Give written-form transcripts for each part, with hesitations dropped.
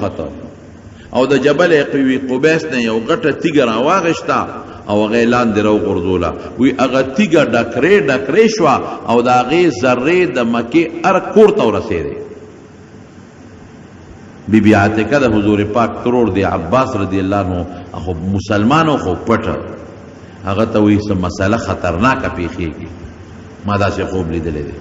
وخته او د جبل قوی قبیس نه یو غټه تیګه راواغشته او هغه لاندې راوغورځوله. وی هغه تیګه ډکرې ډکرې شوه او د هغې ذرې د مکې هر کور ته ورسېدې. بی بی عاتکه د حضور پاک ترور دی عباس رضی الله عنه خو مسلمانو خو پټ هغه ته وایي څه مسله خطرناکه پیښېږي، ما داسې خوب لیدلی دی.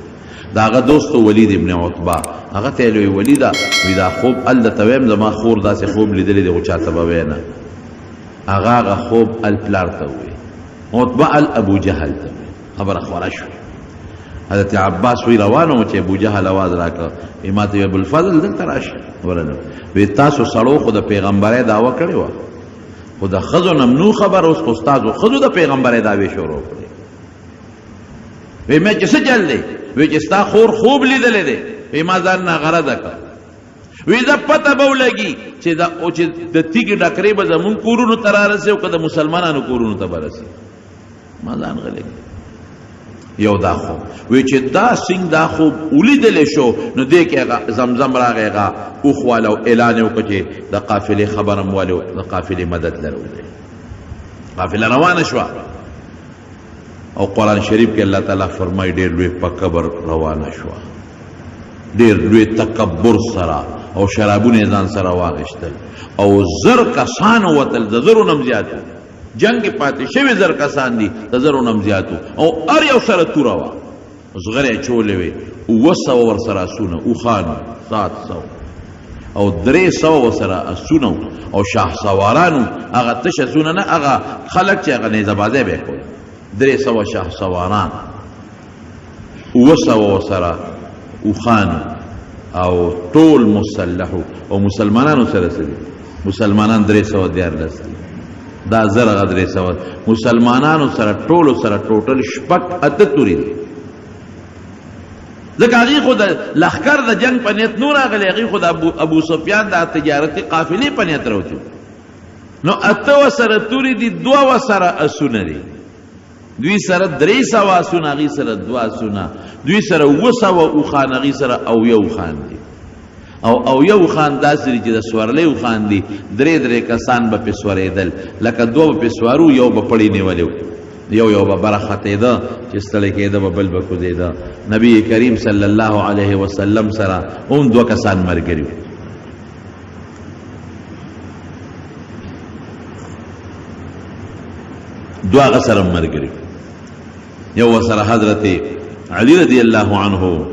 د هغه دوست ولید ابن عتبه هغه ته یې ویل ولیده وایي دا خوب ال درته وایم، زما خور داسې خوب لیدلی دی خو چاته به وایې نه. هغه هغه خوب ال پلار ته وویل، عتبه ال ابو جهل ته وویل. خبره خوره شوه. حضرت عباس وی روانو چې ابو جهل आवाज راکړ، وی ماته وی ابوالفضل دلته راشه. ورغلم، وی تاسو سړو خو د پیغمبرۍ دعوه کړې وه، خو د ښځو نه نو خبر، اوس خو ستاسو ښځو د پیغمبرۍ دعوې شروع کړې. وی مې چې څه چل دی؟ وی چې ستا خور خوب لیدلی دی. وی ما ځان ناغرضه کړ. وی زه پته به ولګي چې د او چې د تیږې ډکرې به زمونږ کورونو ته رارسي او که د مسلمانانو کورونو ته به رسي. ما ځان غلی کړ. یو دا خوب وی چې دا څنګه دا خوب ولیدل شو، نو دې کې هغه زمزم راغی، هغه اوښ والا اعلان یې وکړ چې د قافلې خبر هم والو، د قافلې مدد لرو دی. قافله روانه شوه او قرآن شریف کې الله تعالی فرمایي ډېر لوی په کبر روانه شوه، ډېر لوی تکبر سره، او شرابونه یې ځان سره واغېستل او زر کسان ووتل، د زرو نه هم زیات وو، جنګ کې پاتې شوي زر کسان دي، د زرو نه هم زیات وو، او هر یو سره توره وه، زغرې یې اچولې وې، 700 ورسره اسونه، اوښان وو 700 او 300 ورسره اسونه وو، او شاه سواران وو، هغه تش اسونه نه، هغه خلک چې هغه نیزه بازۍ به یې کوله، 300 شاه سواران، 700 ورسره اوښان او ټول مسلح او مسلمانانو سره څه دي؟ مسلمانان 313 دي، دا زر هغه 300 مسلمانانو سره ټولو سره ټوټل 6-8 تورې دي. ځکه هغې خو د لښکر د جنګ په نیت نو راغلی، هغې خو د ابو سفیان د تجارتي قافلې په نیت راوتي، نو 8 ورسره تورې دي، 2 ورسره اسونه دي، دوی سره 300 اسونه، هغې سره 2 اسونه، دوی سره 700 اوښان، هغې سره او یو اوښان دي، او یو اوښان داسې دي چې د سورلۍ اوښان دي، 3-3 کسان به پې سورېدل، لکه 2 به پې سوارو، یو به پړی نیولی و، یو یو به بره ختېده چې ستړی کېده به بل به کوزېده. نبی کریم صلی الله علیه وسلم سره هم 2 کسان ملګري وو. دوه هغه سره ملګري، یو ورسره حضرت علی رضی الله عنه،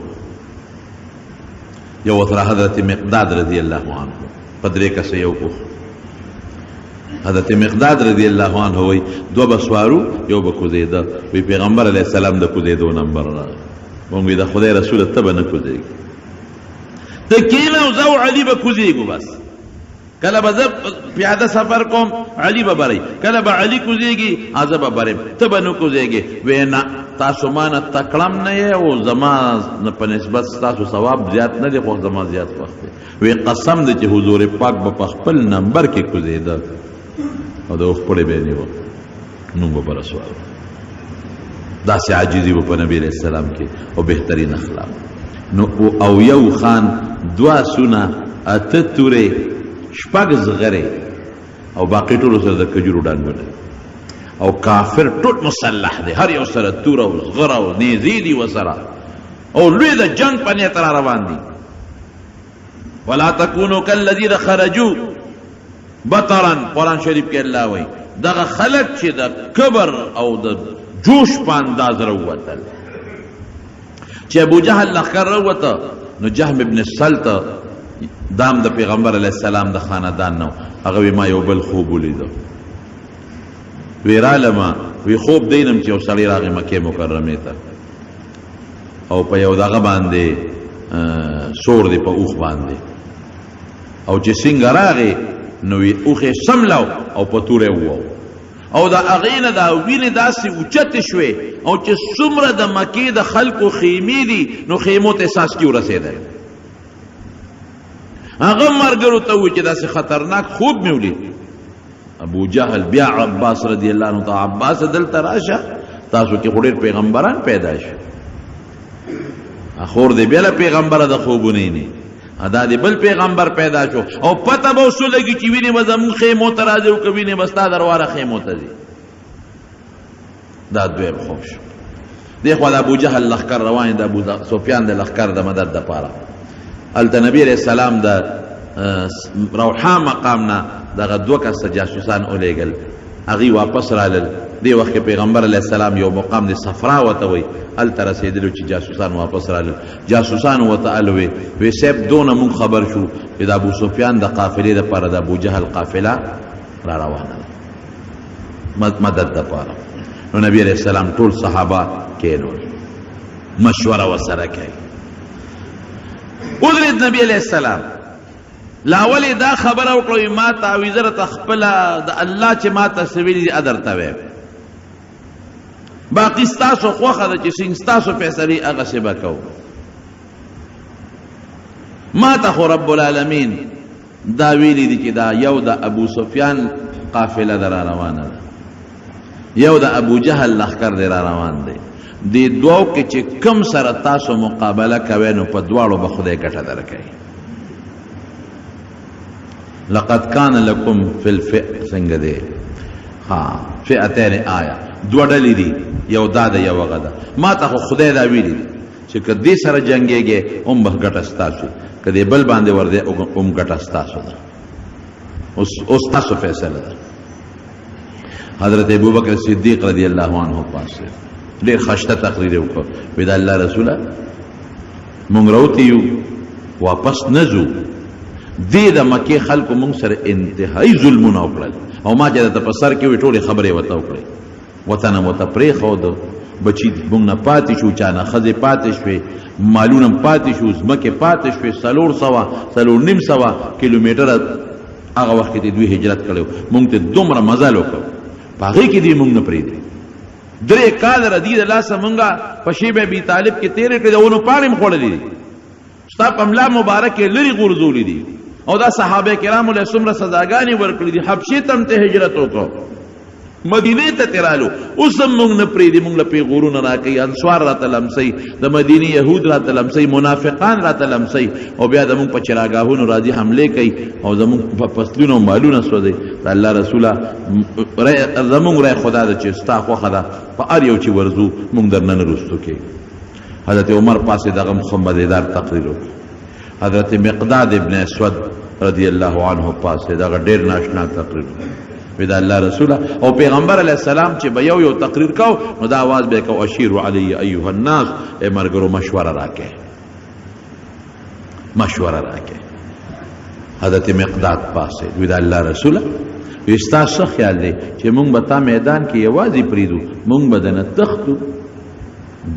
یو ورسره حضرت مقداد رضی الله عنه، په 3 کسه یو اوښ. حضرت مقداد رضی الله عنه وایي 2 به سوارو، یو به کوزېده. وایي پیغمبر علیه السلام د کوزېدو نمبر راغی، مونږ وایي د خدای رسوله ته به نه کوزېږي، ته کښېنه او زه او علي به کوزېږو، بس کله به زه پیاده سفر کوم علي به بری، کله به علي کوزېږي زه به بریم، ته به نه کوزېږې. وایي نه، تاسو ما نه تکړم نه یې او زما په نسبت ستاسو ثواب زیات نه دی، خو زما زیات وخت دی. وایي قسم دی چې حضور پاک به په خپل نمبر کې کوزېده او د اوښ پړی به یې نیوه، موږ به بره سوارو. داسې عاجزي به په نبي علیه السلام کې او بهترین اخلاق. نو او یو خان 2 اسونه، 8 تورې، 6 زغرې او باقي ټولو سره د کجورو ډانګونه، او کافر ټول مسلح دی، هر یو سره توره او زغره او نیزې دي ورسره، او لوی د جنګ په نیت را روان دي. ولا تکونو کالذین خرجوا بطرا، قرآن شریف کې الله وایي دغه خلک چې د کبر او د جوش په انداز راووتل، چې ابو جهل لښکر راووته، نو جهم ابن سلط دام د پیغمبر علیه السلام د خاندان نه، هغه وی ما یو بل خوب ولیده، وی رالمه، وی خوب دینم چې یو سړی راغی مکې مکرمې ته او په یو دغه باندې سور دی په اوښ باندې، او چې څنګه راغی نو وی اوښ یې سملاو او په توره یې ووهو، او د هغې نه دا وینې داسې اوچتې شوې، او چې څومره د مکې د خلکو خیمې دي نو خیمو ته څاڅکي ورسېدل. هغه ملګرو ته وویل چې داسې خطرناک خوب مې ولید. ابو جهل بیا عباس رضی الله عنه ته، عباس دلته راشه، تاسو کې خو ډېر پیغمبران پیدا شو، خور دې بیا له پیغمبره د خوبونه نه. دا دی بل پیغمبر پیدا شو او پته به اوس ولګي چې وینې به زموږ خیمو ته راځي او که وینې به ستا درواره خیمو ته ځي. دا دویم خوب شو. دې خوا د ابو جهل لښکر روان د ابو سفیان د لښکر د مدد دپاره. هلته نبي علیه السلام د روحا مقام نه دغه دوه کسه جاسوسان ولېږل، هغوی واپس رالل. دې وخت کې پیغمبر علیه السلام یو مقام د صفرا ورته وایي، هلته رسېدلو چې جاسوسان واپس رالل. جاسوسانو ورته الوې وی صاحب دونه مونږ خبر شو چې د ابو سفیان د قافلې دپاره د ابو جهل قافله را روانه ده مدد دپاره. نو نبی علیه السلام ټول صحابه کښېنول، مشوره ورسره کوي. ودرېد نبی علیه السلام، لاولې دا خبره وکړه ما تعویذه راته خپله د الله چې ما ته څه ویلي دي درته وایم، باقي ستاسو خوښه ده چې څنګه ستاسو فیصلې هغسې به کوو. ما ته خو رب العالمین دا ویلي دي چې دا یو د ابو سفیان قافله ده را روانه ده، یو د ابو جهل لښکر دی را روان دی، دې دوو کې چې کم سره تاسو مقابله کوئ نو په دواړو به خدای ګټه درکوي. لقد کان لکم فی الفئ څنګه دی؟ ها فئتین آیا، دوه ډلې دي، یو دا ده یو هغه ده. ما ته خو خدای دا ویلي دي چې که دې سره جنګېږئ هم به ګټه ستاسو، که دې بل باندې ور دی هم ګټه ستاسو ده. اوس تاسو فیصله ده. حضرت ابوبکر صدیق رضی الله عنه پاسه ډېر خشته تقریر یې وکړ، وی د الله رسوله مونږ راوتي یو واپس نه ځو، دې د مکې خلکو مونږ سره انتهایی ظلمونه وکړل او ما چې درته په سر کې وې ټولې خبرې ورته وکړې، وطن هم ورته پرېښود، بچي مونږ نه پاتې شو، چا نه ښځې پاتې شوې، مالونه هم پاتې شو، ځمکې پاتې شوې، 400 450 کیلومتره هغه وخت کې دوی هجرت کړی، مونږ ته دومره مزل وکړ، په هغې کې دوی مونږ نه پرېږدي. 3 کاله د دې د لاسه مونږه په شیب ابي طالب کې تېرې کړې، د ونو پاڼې هم خوړلې دي، ستا په ملا مبارک یې لرې غورځولې دي، او دا صحابه کرامو له څومره سزاګانې ورکړې دي. حبشې ته هم ته هجرت وکړو، مدینې ته ترې رالو، اوس هم مونږ نه پرېږدي، مونږ له پیغورونه راکوي، انصار راته لمسوي، د مدینې یهود راته لمسوي، منافقان راته لمسوي، او بیا زمونږ په چراګاهونو راځي حملې کوي او زمونږ په فصلونو او مالونه سوځوي. د الله رسوله زمونږ رای خدا ده چې ستا خوښه ده، په هر یو چې ورځو مونږ درنه نه وروستو کېږو. حضرت عمر پاسې دغه ښه مزېدار تقریر وکړ. حضرت مقداد ابن اسود رضی الله عنه پاسې دغه ډېر ناشنا تقریر وکړ. وی دا الله رسوله او پیغمبر علیه السلام چې به یو یو تقریر کو نو دا آواز به کو اشیرو علی ایها الناس، ای مرګرو مشوره راکې، مشوره راکې. حضرت مقداد پاسې وی دا الله رسوله وی ستا څه خیال دی چې مونږ به تا میدان کې یوازې پرېږدو، مونږ به دنه تښتو،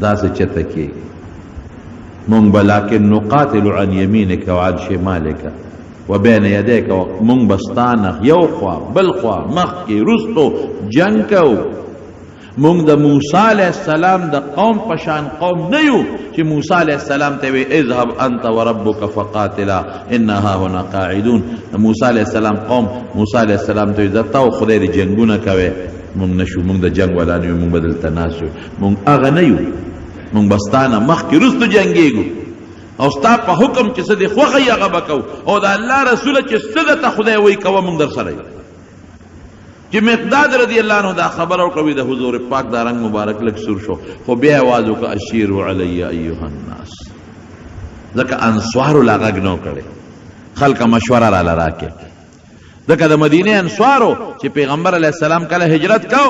داسې چته کېږي، مونږ به لکن نقاتل عن یمینک وعن شمالک وبین یدیک، مونږ به ستا نه یو خوا بل خوا مخکې وروستو جنګ کوو. مونږ د موسی علیه السلام د قوم په شان قوم نه یو چې موسی علیه السلام ته وی اذهب انت وربک فقاتلا انا هاهنا قاعدون. د موسی علیه السلام قوم موسی علیه السلام ته وی ځه تا او خدای دې جنګونه کوي، مونږ نه شو، مونږ د جنګ والا نه یو، مونږ به دلته ناست یو، مونږ هغه نه یو، مونږ به ستا نه مخکې وروستو جنګېږو او ستا په حکم چې څه دې خوښه وي هغه به کوو، او د الله رسوله چې څه درته خدای وایي کوه، مونږ در سره یو. چې مقداد رضی الله عنه دا خبره وکړه، وی د حضور پاک دا رنګ مبارک لږ سور شو، خو بیا آواز وکړه اشیرو علی ایها الناس، ځکه انصارو لا غږ نه کړی، خلک مشوره راله راکړي. ځکه د مدینې انصارو چې پیغمبر علیه السلام کله هجرت کو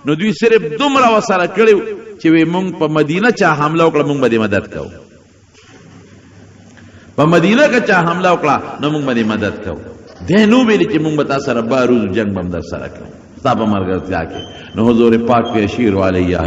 نو دوی صرف دومره ورسره کړي چې وی مونږ په مدینه چا حمله وکړه مونږ به دې مدد کوو، په مدینه کې چا حمله وکړه نو مونږ به دې مدد کوو. دی نو ویلي چې مونږ به تا سره باروز جنګ به هم در سره کوو ستا په ملګرتیا کې. نو حضور پاک پې اشیرو علیه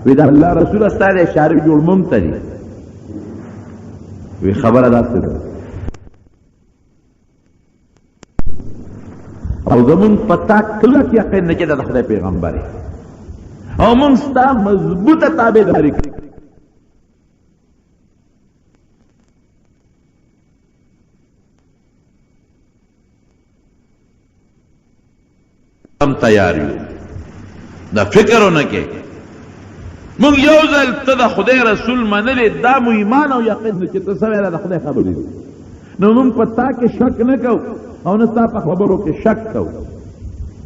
وی دا الله رسول ستاره اشاره جوړ مونږ ته دي. وی خبره داسې ده او زمون پتا کلک یقین نه چې د خدای پیغمبر او موږ ستا مضبوطه تابعداري کوو. هم تیار یو، دا فکر ونه کې. موږ یو ځل ته د خدای رسول منلې، دا مو ایمان او یقین چې ته څه ویله د خدای خبرې دي، نو موږ په تا کې شک نه کوو او نه ستا په خبرو کې شک کوو.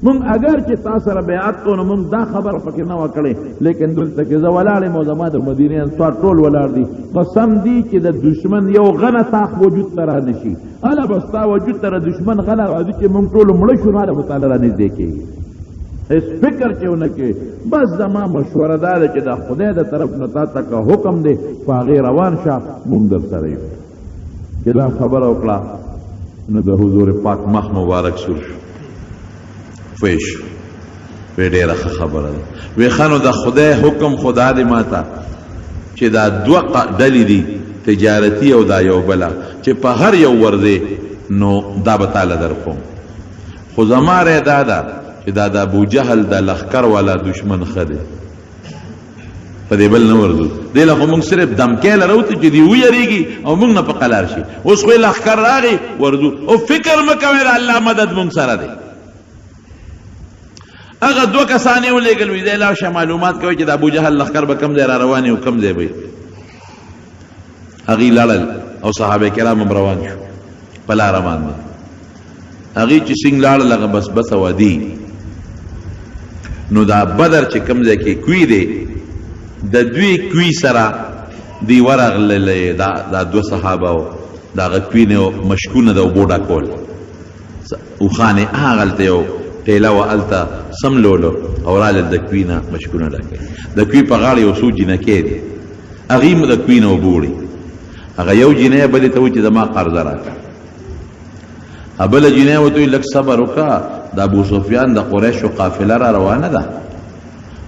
موږ اگر چې تا سره بیعت کوو نو موږ دا خبره پکې نه وه کړې، لیکن دلته کې زه ولاړ یم او زما د مدینې انصار ټول ولاړ دي، قسم دي چې د دښمن یو غنه تا وجود ته رانه شي، هله به ستا وجود ته د دښمن غنه راځي چې موږ ټول مړه شو، نو هله به تا له رانږدې کېږي. هېڅ فکر چې ونه کړې. بس زما مشوره دا ده چې د خدای د طرف نه تا ته که حکم دی په هغې روان شه، موږ در سره یو. چې دا خبره وکړه نو د حضور پاک مخ مبارک سور شو، پوه شو، وی ډېره ښه خبره ده. وی ښه نو د خدای حکم خدا دی ما ته چې دا دوه ډلې دي، تجارتي او دا یو بله، چې په هر یو ورځې نو دا به تاله در کوم، خو زما رای دا ده چې دا د ابو جهل د لښکر والا دښمن ښه دی، په دې بل نه ورځو. دې له خو موږ صرف دمکې له راوتو چې دوی ویرېږي او موږ نه په قلار شي. اوس خو یې لښکر راغی ورځو، او فکر مه کوئ د الله مدد موږ سره دی. هغه دوه کسان یې ولېږل، وایي ځئ لاړ شه معلومات کوئ چې د ابو جهل لښکر به کوم ځای را روان او کوم ځای به وي. هغوی لاړل او صحابه کرام هم روان شو په لاره باندې. هغوی چې څنګه لاړل هغه بس بس وادي، نو دا بدر چې کوم ځای کې کوی دی د دوی کوی سره دی ورغللې، دا دوه صحابه وو، د هغه کوی نه مشکونه د اوبو ډکول، اوښان یې هغلته یو ټیله وه هلته سملولو او رالل د کوی نه مشکونه ډکوي. د کوی په غاړه یو څو جینکۍ دي، هغوی هم د کوی نه اوبه وړي. هغه یو جینۍ بلې ته وایي چې زما قرضه راکړه، بله جینۍ ورته وایي لږ صبر وکړه، د ابو سفیان د قریشو قافله را روانه ده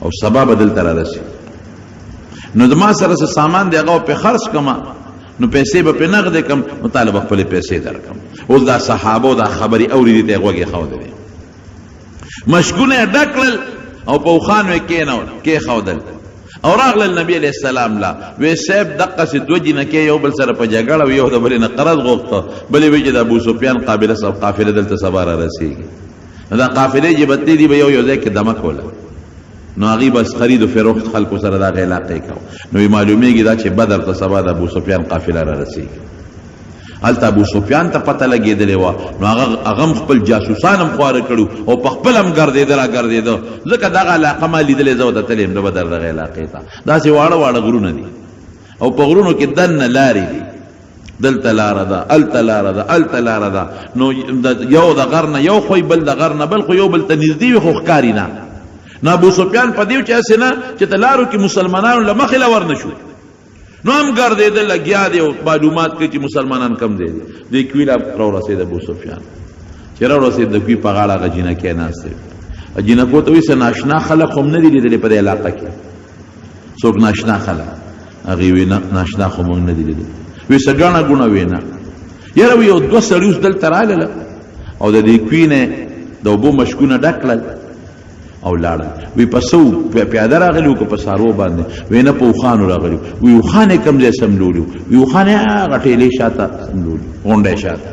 او سبا به دلته را رسي، نو زما سره څه سامان دی هغه پرې خرڅ کړم، نو پیسې به پرې نغدې کړم، نو تا له به خپلې پیسې درکړم. اوس دا صحابو دا خبرې اوري، دې ته یې غوږ ایښودی، مشکونه یې ډک کړل او په اوښانو یې کېښودل او راغلل نبی علیه السلام له. وی صاحب دقسې دوه جینکۍ یو بل سره په جګړه وي، یو د بلې نه قرض غوښته، بلې وی چې د ابو سفیان قافله دلته سبا را رسېږي، نو دا قافلې چې به تلې دي به یو یو ځای کې دمه کوله، نو هغوی بس خرید و فروخت خلکو سره د هغې علاقې کوه، نو معلومېږي دا چې بدر ته سبا د ابو سفیان قافله را رسېږي. هلته ابو سفیان ته پته لګېدلې وه، نو هغه هم خپل جاسوسان هم خواره کړو او په خپل هم ګرځېده را ګرځېده، ځکه دغه علاقه ما لیدلې، زه ورته تللی یم د بدر دغې علاقې ته. داسې واړه واړه غرونه دي او په غرونو کې دننه لارې دي، دلته لاره ده، هلته لاره ده، هلته لاره ده، نو یو د غر نه یو خوی، بل د غر نه بل خو، یو بل ته نږدې وي خو ښکاري نه. نو ابو سفیان په دې چې هسې نه چې ته لارو کې مسلمانانو له مخې له ور نه شو، نو هم ګرځېده لګیا دی او معلومات کوي چې مسلمانان کم ځای دي. دې کوي له راورسېد ابو سفیان، چې راورسېد د کوي په غاړه هغه جینکۍ ناستې وې. جینکو ته وایي څه ناشنا خلک خو هم نه دي لیدلي په دې علاقه کې، څوک ناشنا خلک؟ هغې وی نه، ناشنا خو موږ نه دي لیدلي. وی څه ګڼه ګوڼه؟ وی نه. یاره وی یو دوه سړي اوس دلته رالله او د دې کوي نه د اوبو مشکونه ډک کړل او لاړل. وی په څه پیاده راغلي وو که په څاروو باندې؟ وی نه، په اوښانو راغلي وو. وی اوښان یې کوم ځای سملولي وو؟ وی اوښان یې هغه ټیلې شاته سملولي، غونډۍ شاته.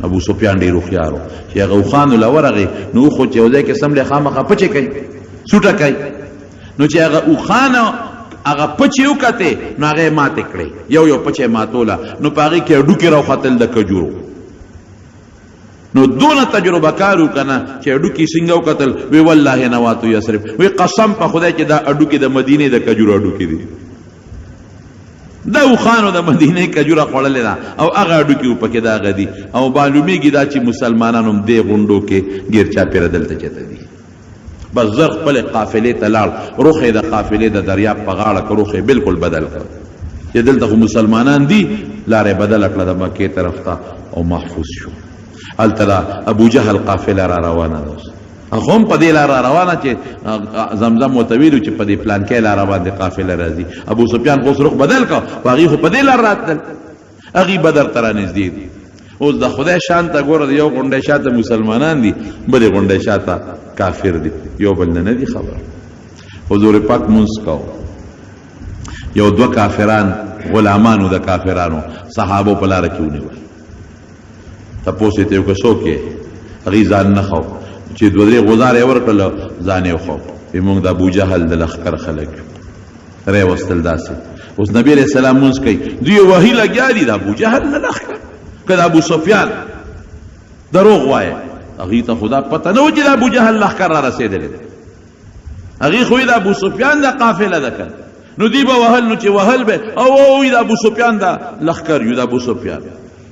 ابو سفیان ډېر هوښیار و چې هغه اوښانو له ورغی، نو اوښ خو چې یو ځای کې سملی خامخا پچې کوي، سوټه کوي، نو چې هغه اوښان هغه پچې وکتې نو هغه یې ماتې کړې، یو یو پچه یې ماتوله، نو په هغې کې هډوکي راوختل د کجورو. نو دونه تجربه کارو کنه چې هډوکي څنګه وکتل، وی والله نواتو یثرب، وی قسم په خدای چې دا هډوکي د مدینې د کجورو هډوکي دي، دا اوښانو د مدینې کجوره خوړلې ده او هغه هډوکي پکې دا غدي، او معلومیږي دا چې مسلمانانو هم دې غونډو کې ګیر چاپېره دلته چېرته دي. بس زر خپلې قافلې ته لاړ، رخ یې د قافلې د دریاب په غاړه کړ، رخ یې بالکل بدل کړ چې دلته خو مسلمانان دي، لاره یې بدله کړه د مکې طرف ته او محفوظ شو. هلته د ابو جهل قافله را روانه ده، اوس هغه هم په دې لاره را روانه چې زمزم ورته ویلو چې په دې پلانکۍ لاره باندې قافله راځي. ابو سفیان خو اوس رخ بدل کړ، خو هغوی خو په دې لار راتلل، هغوی بدر ته رانږدې دي. اوس د خدای شان ته ګوره، د یو غونډۍ شاته مسلمانان دي، بلې غونډۍ شاته کافر دي، یو بل نه نه دي خبر. حضور پاک مونځ کوو، یو دوه کافران غلامانو د کافرانو صحابو په لاره کې ونیول. تپوس یې ترې وکړ څوک یې؟ هغوی ځان نه ښو، چې دوه درې غوزاره یې ورکړل ځان یې وښو، وایي موږ د ابوجهل د لښکر خلک یو. راوستل داسې. اوس نبی علیه السلام مونځ کوي، دوی وهي لګیا دي د ابوجهل د لښکر که د ابو سفیان، دروغ وایې. هغوی ته خو دا پته نه وه چې د ابوجهل لښکر را رسېدلی دی، هغوی خو یې د ابو سفیان د قافله ده که نو دوی به وهل، نو چې وهل به او او د ابو سفیان د لښکر یو، د ابو سفیان.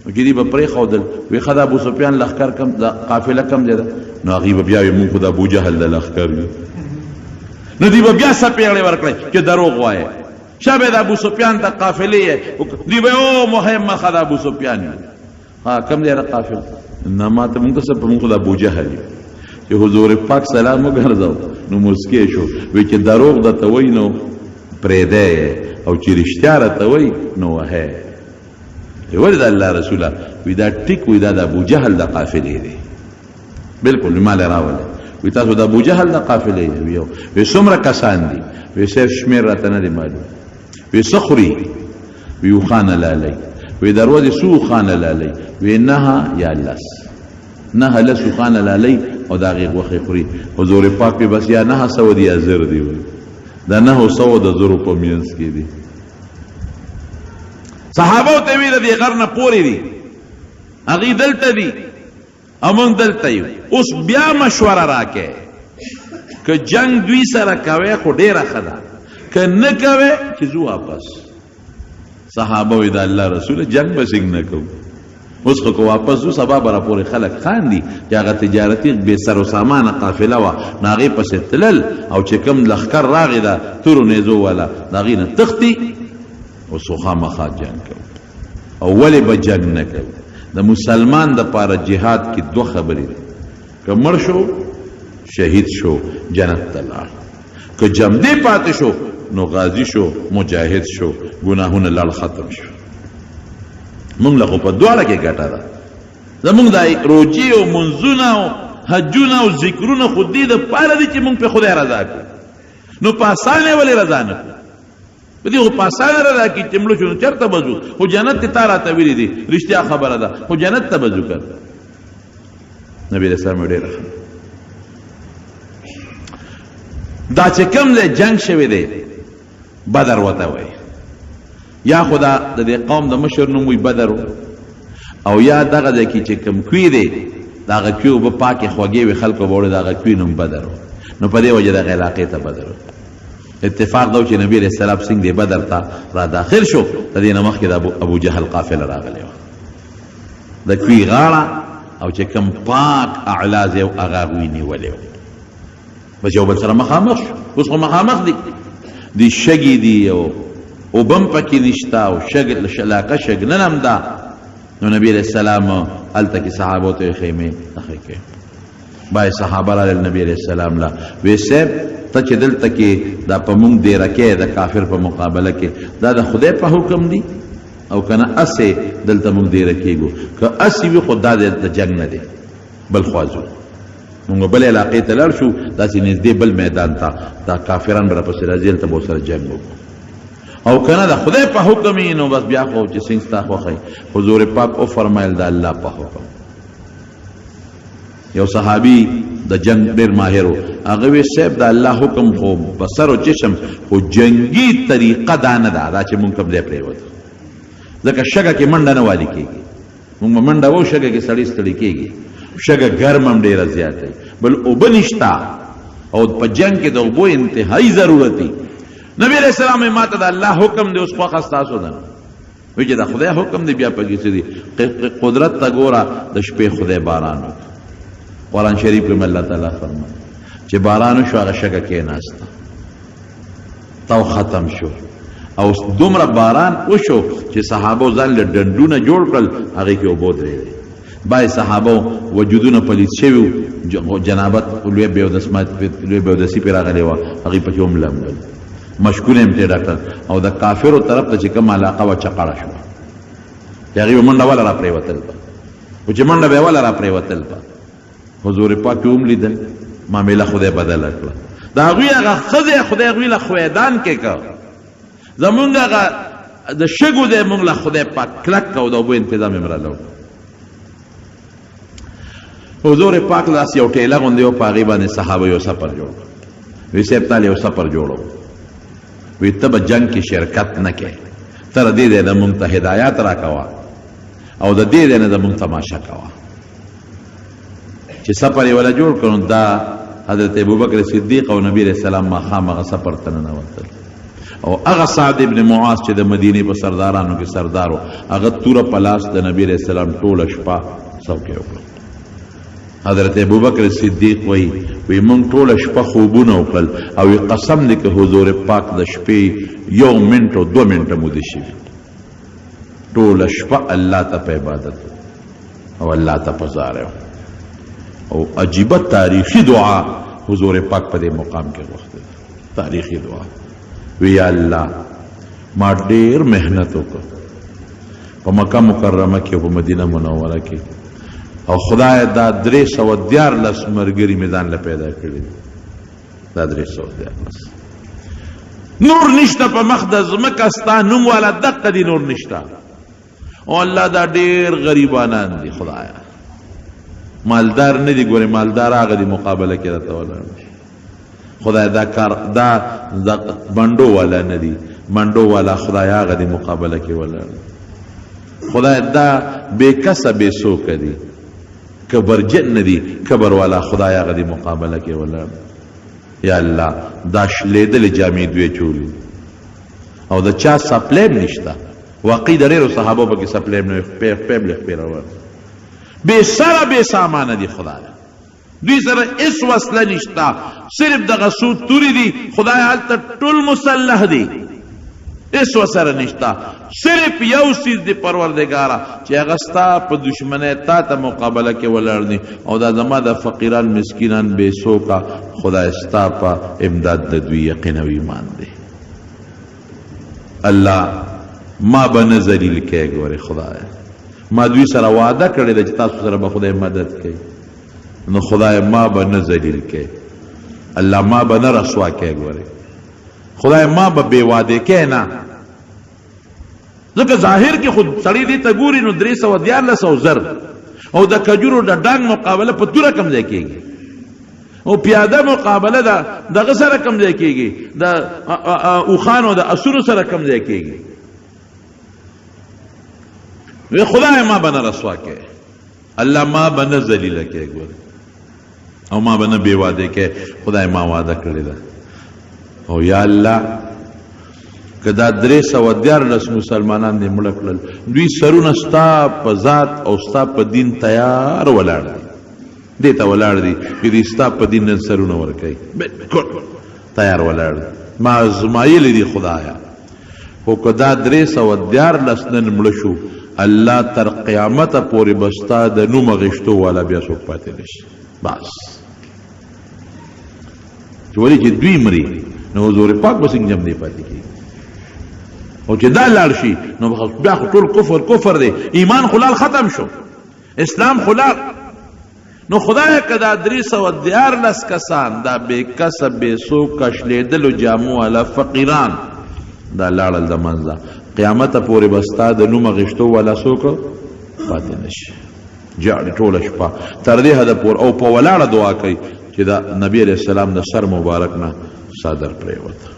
نو چې دوی به پرېښودل، وایي ښه د ابو سفیان لښکر کم د قافله کم ځای ده، نو هغوی به بیا وایي موږ خو د ابوجهل د لښکر یو. نو دوی به بیا څپېړې ورکړی چې دروغ وایې، شه به د ابو سفیان د قافلې یې، دوی به او مهمه ښه د ابو سفیان یو. ها کم ځای ده قافله؟ نه ما ته موږ ته څه، موږ خو د ابوجهل یو. چې حضور پاک سلام وګرځاو نو موسکی شو، وایي چې دروغ درته وایي نو پرېږدی یې، او چې رښتیا راته وایي نو وهی. ولې د الله رسوله؟ وایي دا ټیک، وایي دا د ابوجهل د قافلې دی. بالکل ما له راولې، وایي تاسو د ابوجهل د قافلې یو. وایي څومره کسان دي؟ وایي صاحب شمېر راته نه دی معلوم. وایي څه خوري؟ وایي اوښان حلالوي. وایي د ورځې څو اوښان حلالوي؟ وایي نهه یا لس، نهه لس اوښان حلالوي او د هغې غوښې خوري. حضور پاک وایي بس یا 900 دي یا 1000 دي. وایي د 900 د 1000 په منځ کې دي. صحابو ته ویل د دې غر نه پورې دي، هغوی دلته دي او موږ دلته یو. اوس بیا مشوره راکې، که جنگ دوی سره کوې خو ډېره ښه ده، که نه کوې چې ځو واپس. صحابه وایي د الله رسوله جنګ به څنګه نه کوو، اوس خو که واپس ځو سبا به راپورې خلک خاندي چې هغه تجارتي بې سر و سامانه قافله وه، نو هغې پسې تلل او چې کوم لښکر راغی د تورو نیزو والا د هغې نه تښتي. اوس خو خامخا جنګ کوو. او ولې به جنګ نه کوو؟ د مسلمان دپاره جهاد کې دوه خبرې دي، که مړ شو شهید شو جنت ته لاړ، که جمدې پاتې شو نو غازي شو مجاهد شو ګناهونه لاړ ختم شو. موږ له خو په دواړه کې ګټه ده. زموږ دا روجې او منځونه او حجونه او ذکرونه خو دې دپاره دي چې موږ پرې خدای رضا کړو، نو په اسانه یې ولې رضا نه کړو؟ په دې خو په اسانه رضا کړي چې مړه شو نو چېرته به ځو؟ خو جنت ته تا راته ویلي دي، رښتیا خبره ده، خو جنت ته به ځو که نه؟ نبي علیه السلام یې ډېره ښه. دا چې کوم ځای جنګ شوی دی بدر ورته وایي، یا خو دا د دې قوم د مشر نوم وي بدر، او یا دغه ځای کې چې کوم کوی دی د هغه کوی اوبه پاکې خوږې وي، خلکو به وړي د هغه کوی نوم بدر و، نو په دې وجه دغه علاقې ته بدر و. اتفاق دا و چې نبي علیه السلام څنګه دی بدر ته را داخل شو، د دې نه مخکې د ابو جهل قافله راغلې وه، د کوی غاړه او چې کوم پاک اعلی ځای و هغه هغوی نیولی و. بس یو بل سره مخامخ شو. اوس خو مخامخ دي، دي شګې دي او اوبه هم پکې نشته او شګ علاقه شګلنه هم ده. نو نبی علیه السلام هلته کې صحابو ته یې خیمې نښې کړې. بای صحابه راغلل نبی علیه السلام له، وی صاحب ته چې دلته کې دا په مونږ دېره کې د کافر په مقابله کې، دا د خدای په حکم دی او که نه هسې دلته مونږ دېره کېږو؟ که هسې وي خو دا د جنګ نه دی، بل خوا ځو، مونږ بل علاقې ته لاړ شو، داسې نږدې بل میدان ته، دا کافران به راپسې راځي، هلته به ورسره جنګ وکړو. او که نه د خدای په حکم یې نو بس بیا خو چې څنګه ستا خوښه وي. حضور پاک وفرمایل د الله په حکم. یو صحابي د جنگ ډیر ماهر و، هغه وی صاحب د الله حکم خو په سر او چشم، خو جنگي طریقه دا نه ده، دا چې مونږ کوم ځای پرېوتو، ځکه شګه کې منډه نه والي کېږي، مونږ به منډه وو شګه کې سړی ستړي کېږي، شګه ګرمه هم ډېره زیاته وي، بل اوبه نشته او په جنګ کې د اوبو انتهایي ضرورت دی. نبی علیه السلام یې ماته د الله حکم دی، اوس خوښه ستاسو ده. وی چې د خدای حکم دی بیا پکې څه دي؟ قدرت ته ګوره، د شپې خدای باران وکړ. قرآن شریف کې الله تعالی فرمایي چې باران وشو هغه شګه کېناسته، تو ختم شو، او دومره باران وشو چې صحابو ځان له ډنډونه جوړ کړل، هغې کې اوبه ودرېدې. بعضې صحابو وجودونه پلیت شوي وو، جنابت لوی بېودسي پرې راغلې وه، هغوی پکې هم لمبل، مشکونه هم ترې ډک کړل، او د کافرو طرف ته چې کومه علاقه وه چقړه شوه، چې هغوی به منډه وله راپرېوتل به، خو چې منډه به یې وله راپرېوتل به. حضور پاک یې هم لیدل، معامله خدای بدله کړه. د هغوی هغه ښځې خدای هغوی له خویدان کې که زمونږ هغه د شګو دی مونږ له خدای پاک کلک او د اوبو انتظام یې راله وکړو. حضور پاک لاس یو ټیله غوندې و، په هغې باندې صحابه یو سفر جوړ کړ. وی صاحب تاله یو سفر جوړو، وی ته به جنګ کې شرکت نه کوې، تر دې ځای نه مونږ ته هدایات راکوه او د دې ځای نه زمونږ تماشه کوه. چې سفر یې وله جوړ کړو، دا حضرت ابوبکر صدیق او نبی علیہ السلام ماښام هغه سفر ته ننوتل. او هغه سعد ابن معاذ چې د مدینې په سردارانو کې سردار و، هغه توره په لاس د نبی علیہ السلام ټوله شپه څوکۍ وکړه. حضرت ابوبکر صدیق وایي، وی مونږ ټوله شپه خوبونه وکړل او وی قسم دی که حضور پاک د شپې 1 منټ او 2 منټه مودې شوي. ټوله شپه الله ته په عبادت او الله ته په زاره. او عجیبه تاریخي دعا حضور پاک په دې مقام کې غوښته، تاریخي دعا. وی یا الله ما ډېر محنت وکړ په مکه مکرمه کې او په مدینه منوره کې، او خدای دا 313 ملګري مې ځان له پیدا کړي دي. دا 313 نور نشته په مخ د ځمکه، ستا نوم والا دقه دي، نور نشته. او الله دا ډېر غریبانان دي خدایا، مالدار نه دي، ګورې مالدار هغه دي مقابله کې راته ولاړ دي. خدای دا کار دا منډو والا نه دي، منډو والا خدای هغه دي مقابله کې ولاړ دي. خدای دا بې کسه بې څوکه دي، کبرجن نه دي، کبر والا خدای هغه دي مقابله کې ولاړ دي. یا الله دا شلېدلې جامې دوی چولې او د چا سپلیم نشته. واقعي د ډېرو صحابو پکې سپلیم نه وي، خپې هم لږ خپې روان، بې سره بې سامانه دي. خدای دوی سره هېڅ وسله نشته، صرف دغه څو تورې دي. خدای هلته ټول مسلح دي، هېڅ وسره نشته، صرف یو څیز دی پروردګاره چې هغه ستا په دښمنۍ تا ته مقابله کې ولاړ دي، او دا زما د فقیران مسکینان بې څوکه خدای ستا په امداد د دوی یقین او ایمان دی. الله ما به نه ذلیل کوې، ګورې خدای ما دوی سره وعده کړې ده چې تاسو سره به خدای مدد کوي، نو خدای ما به نه ذلیل کوې، الله ما به نه رسوا کوې، ګورې خدای ما به بې وعدې کوې نه. ځکه ظاهر کې خو سړی دې ته ګوري نو 313 او زر او د کجورو د ډانګ مقابله په توره کم ځای کېږي، او پیاده مقابله ده دغه سره کم ځای کېږي، د اوښانو د اسونو سره کم ځای کېږي. وی خدای ما به نه رسوا کوې، الله ما به نه ذلیله کوې، ګوره او ما به نه بې وعدې کوې، خدای ما وعده کړې ده. او یا الله که دا 313 مسلمانان دې مړه کړل، دوی سرونه ستا په ذات او ستا په دین تیار ولاړ دي، دې ته ولاړ دي چې دوی ستا په دین نن سرونه ورکوي، بالکل تیار ولاړ دي، ما ازمایلي دي خدایا. خو که دا 313 نن مړه شو، الله تر قیامته پورې به ستا د نوم اخیستو والا بیا څوک پاتې نه شي. بس چې ولې چې دوی مري نو حضور پاک به څنګه جم دی پاتې کېږي، او چې دا لاړ شي نو بیا خو ټول کفر کفر دی، ایمان خو لاړ ختم شو، اسلام خو لاړ. نو خدای که دا 313 کسان دا بې کسه بې څوکه شلېدلو جامو والا فقیران دا لاړل د منځه، قیامته پورې به ستا د نوم اخیستو والا څوک پاتې نه شي. ژاړي ټوله شپه تر دې حده پورې او په ولاړه دعا کوي چې د نبی علیه السلام د سر مبارک نه څادر پرېوته.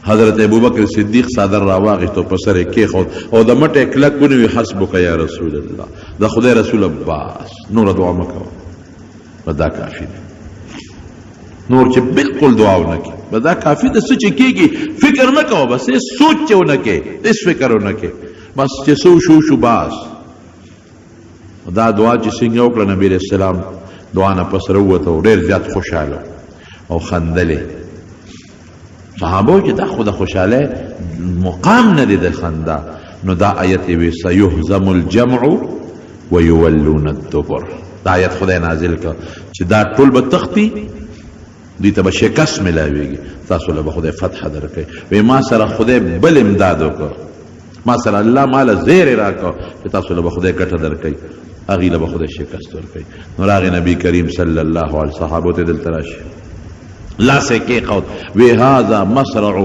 حضرت ابوبکر صدیق څادر راواغېست او په سر یې کېښود او د مټه یې کلک ونیوی، حسبک یا رسول الله، د خدای رسول بس نوره دعا مه کوه، بس دا کافي دی، نور چې بالکل دعا ونه کړې، بس دا کافي ده. څه چې کېږي فکر مه کوه، بس هېڅ سوچ چې ونه کړې، هېڅ فکر ونه کړې، بس چې څه وشو شو بس. دا دعا چې څنګه وکړه نبی علیه السلام دعا نه پس راووته او ډېر زیات خوشحاله او خندلې. صحابو چې دا خو د خوشحالۍ مقام نه دی د خندا، نو دا آیت یې وی سیهزم الجمع ویولون الدبر. دا آیت خدای نازل کړ چې دا ټول به تښتي، دوی ته به شکست ملاویږي، تاسو له به خدای فتح درکوي. وی ما سره خدای بل امداد وکړ، ما سره الله ماله زیری راکړ چې تاسو له به خدای ګټه درکوي، هغوی له به خدای شکست ورکوي. نو راغی نبی کریم صلی الله علیه صحابو ته دلته راشي. لاس یې کېښود، وی هذا مصرع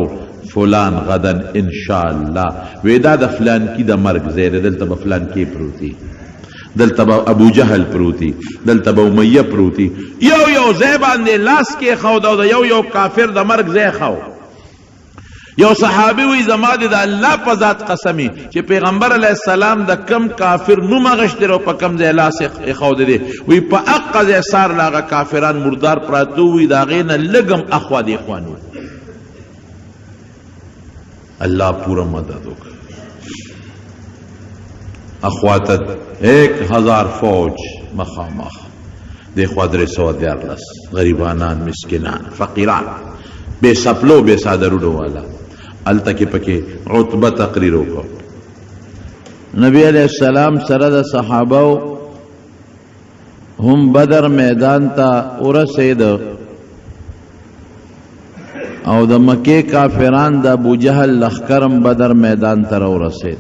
فلان غدا ان شاء الله، وی دا د فلانکي د مرګ ځای دی، دلته به فلانکی پروت، دلته به ابو جهل پروتي، دلته به امیه پروتي. یو یو ځای باندې لاس کېښود او د یو یو کافر د مرګ ځای ښو. یو صحابي وی زما د الله په ذات قسمی چې پیغمبر علیه السلام د کم کافر نوم اغشتی او په کم ځای لاس ایښودی دی، وی په اقه ځای سار له هغه کافران مردار پراته وي، د هغې نه لږ هم اخوا دې خوا نه. الله پوره مدد وکړه. اخوا ته 1000 فوج مخامخ، دې خوا 313 غریبانان، مسکینان، فقیران، بې سپلو بې څادرونو والا. هلته کې پکې عتبه تقریر وکړ. نبی علیہ السلام سره د صحابه هم بدر میدان ته ورسید او د مکې کافران د ابو جهل لښکرم بدر میدان ته راورسید.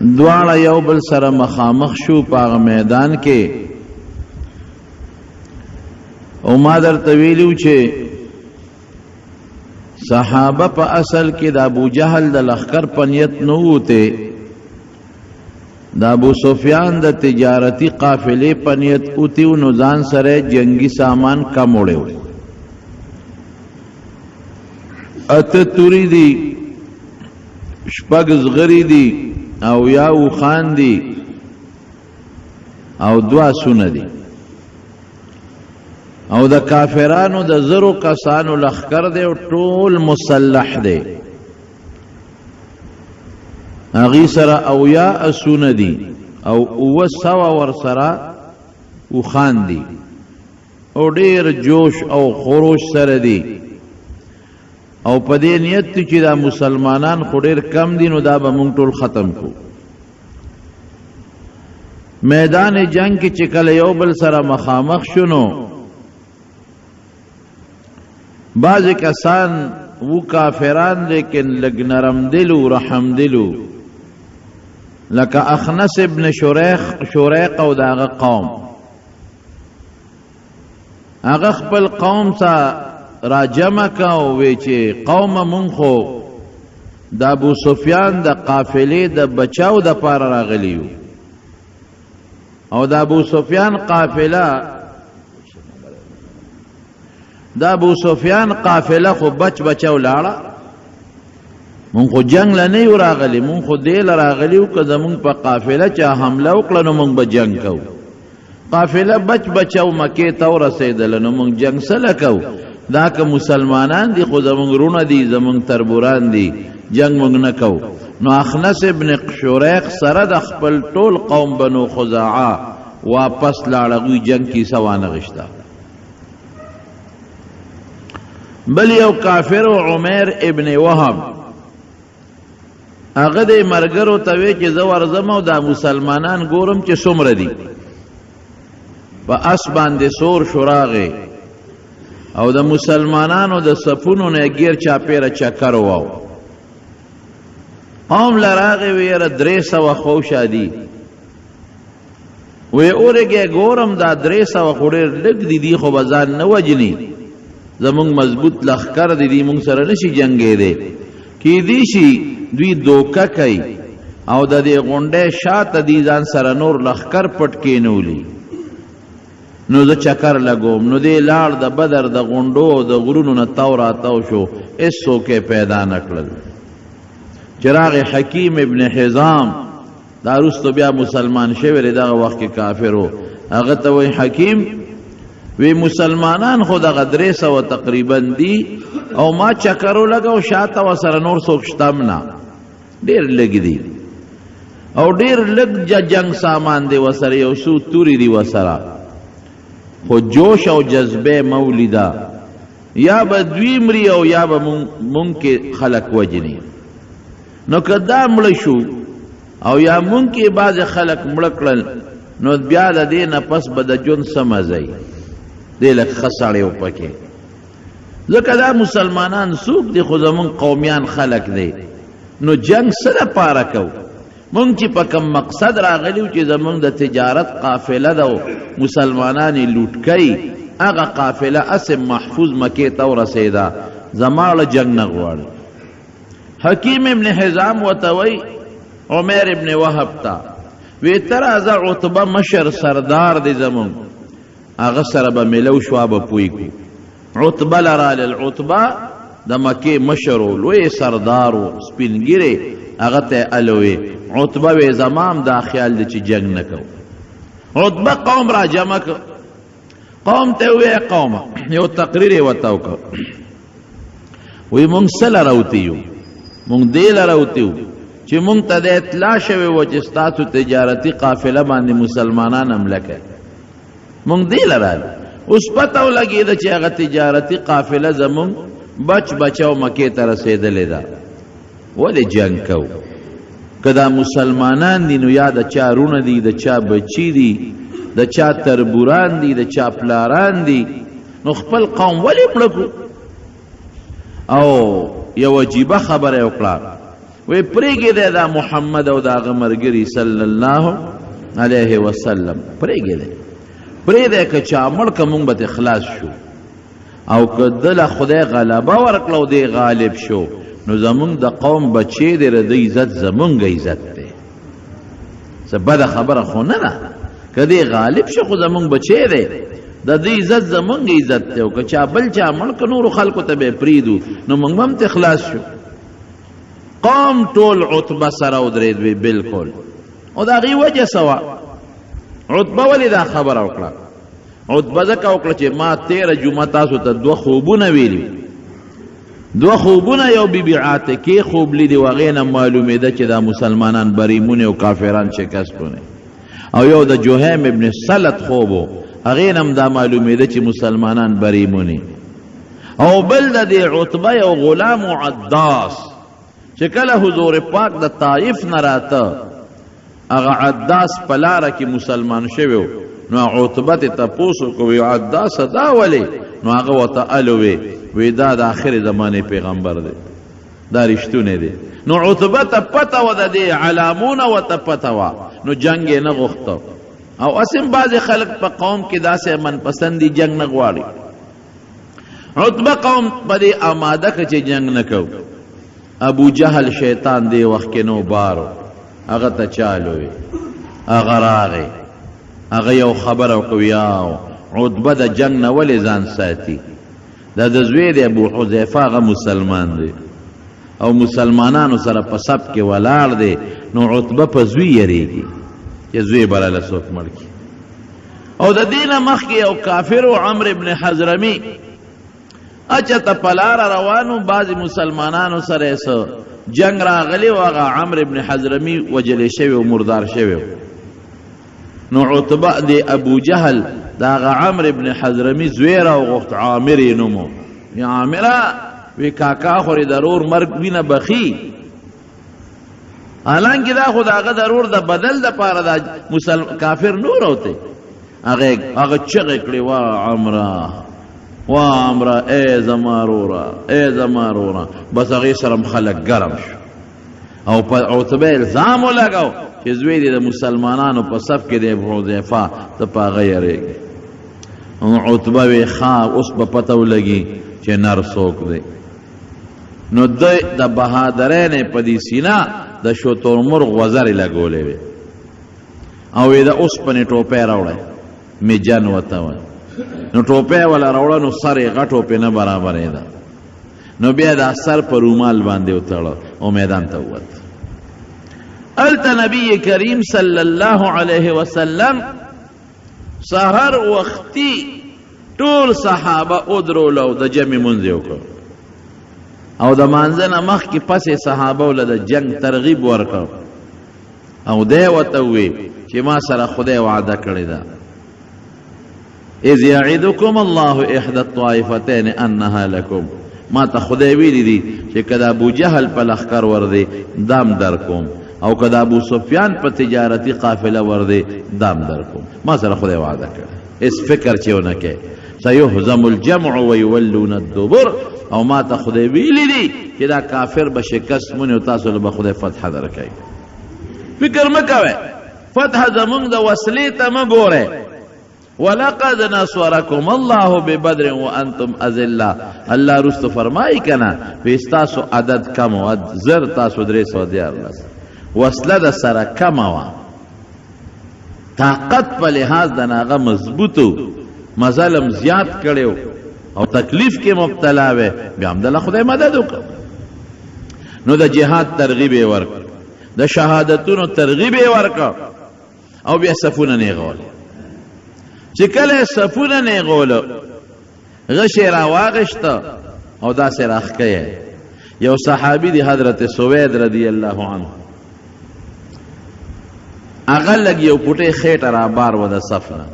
دواړه یو بل سره مخامخ شو په هغه میدان کې. او ما درته ویلو چې صحابه په اصل کې د ابو جهل د لښکر په نیت نه ووتې، د ابو سفیان د تجارتي قافلې په نیت اوتی، نو ځان سره جنگي سامان کم وړی و. اته توري دي، شپږ زغري دي، او یا اوښان دي، او دوه اسونه دي. او د کافرانو د زرو کسانو لښکر دی او ټول مسلح دی. هغوی سره 70 اسونه دي او 700 ورسره اوښان دي، او ډیر جوش او خروش سره دي، او په دې نیت چې دا مسلمانان خو ډیر کم دي، نو دا به مونږ ټول ختم کو. میدان جنگ کې چې کله یو بل سره مخامخ شونو، بعض کسان وو کافران لیکن لږ نرم دلو، رحم دلو، لکه اخنس ابن شریق او د هغه قوم. هغه خپل قوم ته راجمع کا او وی چې قوم، مونږ خو د ابو سفیان د قافلې د بچاو د پاره راغلی یو، او د ابو سفیان قافله، د ابو سفیان قافله خو بچ بچاو لاړه. مونږ خو جنگ له نه یو راغلي، مونږ خو دې له راغلي یو که زمونږ په قافله چا حمله وکړه نو مونږ به جنگ کوو. قافله بچ بچاو مکې ته ورسېدله، نو مونږ جنگ څه له کوو؟ دا که مسلمانان دي خو زمونږ وروڼه دي، زمونږ تربوران دي، جنگ مونږ نه کوو. نو اخنس ابن شریق سره د خپل ټول قوم بنو خزاعه واپس لاړ، هغوی جنگ کیسه وانه غشته. بل یو کافر عمیر ابن وهب، هغه د مرګرو ته وی چې زه ورځم او دا مسلمانان ګورم چې څومره دي. په اس باندې سور شوراغه او د مسلمانانو د صفونو نه غیر چاپیره چکر واو. قوم لراغه ویره 300 خوشا دي. وی اورګه ګورم دا 300 خو ډېر لږ دي، دی خو به ځان نه وجني، زمونږ مضبوط لښکر دی، دی مونږ سره نشي جنګېدی. کیدی شي دوی دوکه کوي او د دې غونډې شاته دی ځان سره نور لښکر پټ کېنولي، نو زه چکر لګوم. نو دی لاړ، د بدر د غونډو او د غرونو نه تاو راتاو شو، هېڅ څوک یې پیدا نه کړل. چې راغی حکیم ابن حزام، دا وروسته بیا مسلمان شوی دی، دغه وخت کې کافر و. هغه ته وایي حکیم، وی مسلمانان خو دغه 300 تقریبا دي، او ما چکر ولګاو شاته ورسره نور څوک شته هم نه، ډېر لږ دي او ډېر لږ جنگ سامان دی ورسره، یو څو تورې دي ورسره، خو جوش او جذبه مولیده، یا به دوی مري او یا به مونږ کې خلک وجني. نو که دا مړه شو او یا مونږ کې بعضې خلک مړه کړل، نو بیا د دې نه پس به د ژوند څه مزه وي؟ دې لږ ښه سړی و پکې، ځکه دا مسلمانان څوک دي؟ خو زمونږ قومیان خلک دی، نو جنگ څه دپاره کوو؟ مونږ چې په کوم مقصد راغلي چې زمونږ د تجارت قافله ده مسلمانان یې لوټ کوي، هغه قافله هسې محفوظ مکې ته ورسېده، زما له جنګ نه غواړي. حکیم ابن حزام ورته وایي عمیر ابن وهب ته، وی ته راځه عتبه مشر سردار دی زمونږ، هغه سره به میلو شو به پوی کو. عتبه له رالل، عتبه د مکې مشر و، لوی سردار و، سپین ږیری، هغه ته یې الوې. عتبه وی زما هم دا خیال دی چې جنګ نه کوو. عتبه قوم را جمع کړ، قوم ته ووی قومه یو تقریر یې ورته وکړ، وی مونږ څه له راوتي یو، مونږ دې له راوتي یو چې مونږ ته د اطلاع شوې وه چې ستاسو تجارتي قافله باندې مسلمانان حمله کوي، مونږ دې له رالو. اوس پته ولګېده چې هغه تجارتي قافله زمونږ بچ بچاو مکې ته رسېدلې ده، ولې جنګ کوو؟ که دا مسلمانان دي نو یا د چا وروڼه دي، د چا بچي دي، د چا تربوران دي، د چا پلاران دي، نو خپل قوم ولې مړه کړو؟ او یو عجیبه خبره یې وکړه، وی پرېږدی دا محمد او د هغه ملګري صلی الله علیه وسلم، پرېږدی پرېږدی، که چا مړ که مونږ به ترې خلاص شو، او که ده له خدای غلبه ورکړه او دی غالب شو نو زمونږ د قوم بچی دی، د ده عزت زمونږ عزت دی. څه بده خبره خو نه ده، که دی غالب شو خو زمونږ بچی دی، د دې عزت زمونږ عزت دی، او که چا بل چا مړ که نورو خلکو ته به یې پرېږدو نو مونږ به هم ترې خلاص شو. قوم ټول عتبه سره ودرېد وی بالکل. او د هغې وجه څه وه؟ عتبه ولې دا خبره وکړه؟ عتبه ځکه وکړه چې ما تېره جمعه تاسو ته دوه خوبونه ویلي، دوه خوبونه، یو بی بی عاتکې خوب لیدي و، هغې نه معلومېده چې دا مسلمانان بریمونې او کافران شکست ونې، او یو د جهیم ابن سلط خوب و، هغې نه هم دا معلومېده چې مسلمانان بریمونې. او بل د دې عتبه یو غلام عداس چې کله حضور پاک د طائف نه راته، هغه عداس په لاره کې مسلمان شوی، نو عتبه ته تپوس وکړو، وی عداس دا ولې؟ نو هغه ورته الوې، وی دا د آخرې زمانې پیغمبر دی، دا رښتونی دی. نو عتبه ته پته وه، د دې علامونه ورته پته وه، نو جنګ یې نه غوښته. او هسې هم بعضې خلک په قوم کې داسې من پسند دي، جنګ نه غواړي. عتبه قوم په دې آماده کړه چې جنګ نه کوو. ابو جهل شیطان دې وخت کې نو بارو، هغه ته چالو وی، هغه راغی، هغه یو خبره وکړه، یاو عتبه د جنګ نه ولې ځان ساتي؟ دا د زوی دی ابو حذیفه، هغه مسلمان دی او مسلمانانو سره په صف کې ولاړ دی، نو عتبه په زوی یریږي چې زوی به راله څوک مړ کړي. او د دې نه مخکې یو کافر و، عمرو ابن حضرمي، اچته په لاره روانو، بعضې مسلمانانو سره یې څه جنګ راغلی و، هغه عمرو ابن حضرمي وژلی شوی و، مردار شوی و. نو عتبه د ابو جهل د هغه عمرو ابن حضرمي زوی راوغوښت، عامر یې نوم و. وی عامره، وی کاکا خو دې د ورور مرګ وینه بخي، حالانکه دا خو د هغه د ورور د بدل دپاره دا کافر نور اوتی. هغه چغې کړې، وا عمره وا عمره، ای زما روره، ای زما روره. بس هغې سره هم خلک ګرم شو او په عتبه الزام ولګاو چې زوی دې د مسلمانانو په صف کې دی ابو حذیفه، ته په هغه یریږې. عتبه وی ښه اوس به پته ولګي چې نر څوک دی. نو دی د بهادرۍ نه په دې سینه د شترمرغ وزرې لګولې وې او وی د اوسپنې ټوپۍ راوړی، میجن ورته وایي. نو ټوپۍ وله راوړه، نو سر یې غټو پې نه برابرېده، نو بیا دا سر په رومال باندې وتړه او میدان ته ووت. هلته نبی کریم صلی الله علیه وسلم سهار وختي ټول صحابه ودرول او د جمع مونځ یې وکړ، او د مانځه نه مخکې پسې صحابه له د جنګ ترغیب ورکړ، او دی ورته ووی چې ما سره خدای وعده کړې ده، اذ یعدکم الله احدى الطائفتین انها لکم، ما ته خدای ویلي دي چې که د ابو جهل په لښکر ور دی دام در کوم، او که د ابو سفیان په تجارتي قافله ور دی دام در کوم، ما سره خدای وعده کړې، هېڅ فکر چې ونه کوې. سیهزم الجمع ویولون الدبر، او ما ته خدای ویلي دي چې دا کافر به شکست مونې او تاسو له به خدای فتح درکوي. فکر مه کوئ، فتح زمونږ د وسلې ته مه ګورئ. ولقد نصرکم الله ببدر وانتم اذله، الله وروسته فرمایي که نه وایي ستاسو عدد کم و، 1000 تاسو 313، وسله د سره کمه وه، طاقت په لحاظ د هغه مضبوط و، مزل هم زیات کړی او تکلیف کې مبتلا وی، بیا هم د خدای مدد وکړ. نو د جهاد ترغیب یې ورکړ، د شهادتونو ترغیب یې ورکړ، او بیا صفونه نیغول. چې کله صفونه نیغول، غشی راواغېسته او داسې راښکیه. یو صحابي دی حضرت سوید رضی الله عنه، هغه لږ یو پوټی خېټه رابار وه د صف نه،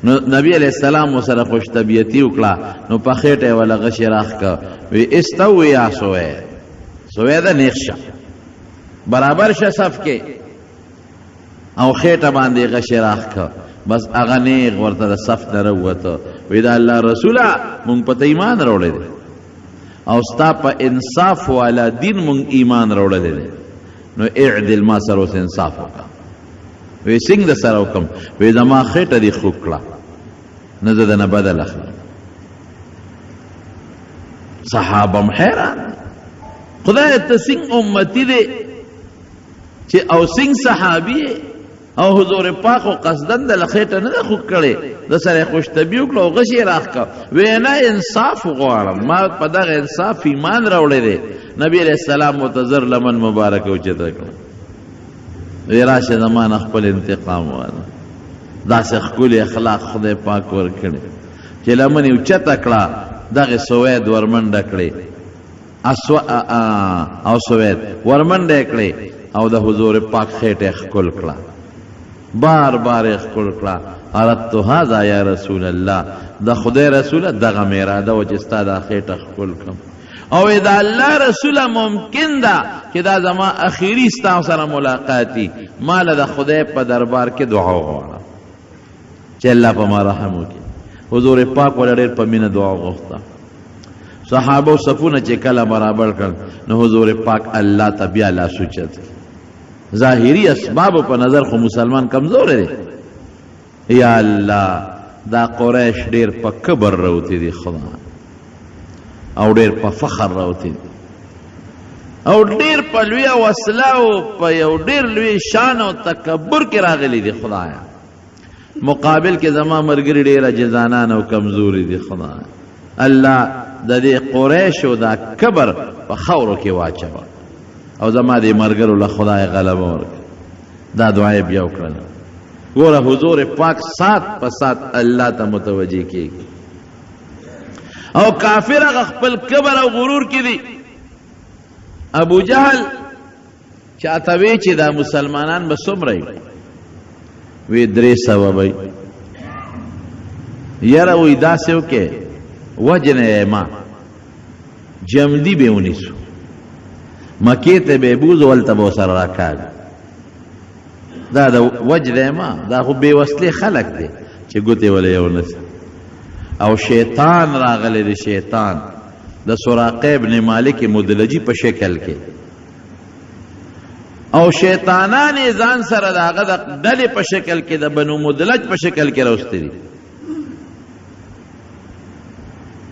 نو نبی علیه السلام ورسره خوش طبیعتي وکړه، نو په خېټه یې وله غشی راښکه، وی استوي یا سوید، سویده نیغ شه، برابر شه صف کې، او خېټه باندې غشی راښکه. بس هغه نیغ ورته د صف نه راووته، وی دا الله رسوله مونږ په ته ایمان راوړی دی، او ستا په انصاف والا دین مونږ ایمان راوړلی دی، نو اعدل، ما سره اوس انصاف وکړه. وی څنګه د سره وکړم؟ وی زما خېټه دې خوږ کړه، نه زه درنه بدل اخلم. صحابه هم حیران، خدای ته څنګه امتي دی چې او څنګه صحابي او حضور پاک خو قصداً د خېټه نه ده خوږ کړې، د سره یې خوشطبي وکړه او غشی یې راښکه. وی نه، انصاف غواړم، ما په دغه انصاف ایمان راوړی دی. نبی علیه السلام ورته 1000 لمن مبارکه اوچته کړه، وی راشه زما نه خپل انتقام واله. داسې ښکلي اخلاق خدای پاک ورکړي چې لمن یې اوچته کړه، دغې سوید ورمنډه کړې، او سوید ورمنډه یې کړې او د حضور پاک خېټه یې ښکل کړه، بار بار یې ښکل کړه. اردت هذا یا رسول الله، د خدای رسوله دغه مې اراده وه چې ستا دا خېټه ښکل کړم، او دا الله رسوله ممکن ده چې دا زما اخیری ستا سره ملاقات وي، ما له د خدای په دربار کې دعا وغواړه چې الله په ما رحم وکړي. حضور پاک وله ډېر په مینه دعا وغوښته. صحابه صفونه چې کله برابر کړ، نو حضور پاک الله ته بیا لاس اوچت کړ. ظاهري اسبابو په نظر خو مسلمان کمزوری دی، یا الله دا قریش ډېر په کبر راوتي دي خدا، او ډېر په فخر راوتي دي، او ډېر په لویه وسله او په یو ډېر لوی شان او تکبر کې راغلي دي خدایا. مقابل کې زما ملګري ډېر عاجزانان او کمزوري دي خدایا. الله د دې قریشو دا کبر په خاورو کې واچوه او زما دې ملګرو له خدای غلبه ورکړه. دا دعا یې بیا وکړله. ګوره حضور پاک سات په سات الله ته متوجه کېږي، او کافر هغه خپل کبر او غرور کې دي. ابو جهل چاته وی چې دا مسلمانان به څومره وي؟ وی 300 به وي. یاره وی داسې وکړې وجنه یې ما جمدي به ونیسو، مکې ته به یې بوځو، هلته به ورسره راکاږو. دا د وجنه ما، دا خو بې وسلې خلک دی چې ګوتې وله یې ونیسي. او شیطان راغلی دی، شیطان د سراقه ابن مالک مدلجي په شکل کې، او شیطانان یې ځان سره د هغه د ډلې په شکل کې، د بنو مدلج په شکل کې راوستي دي.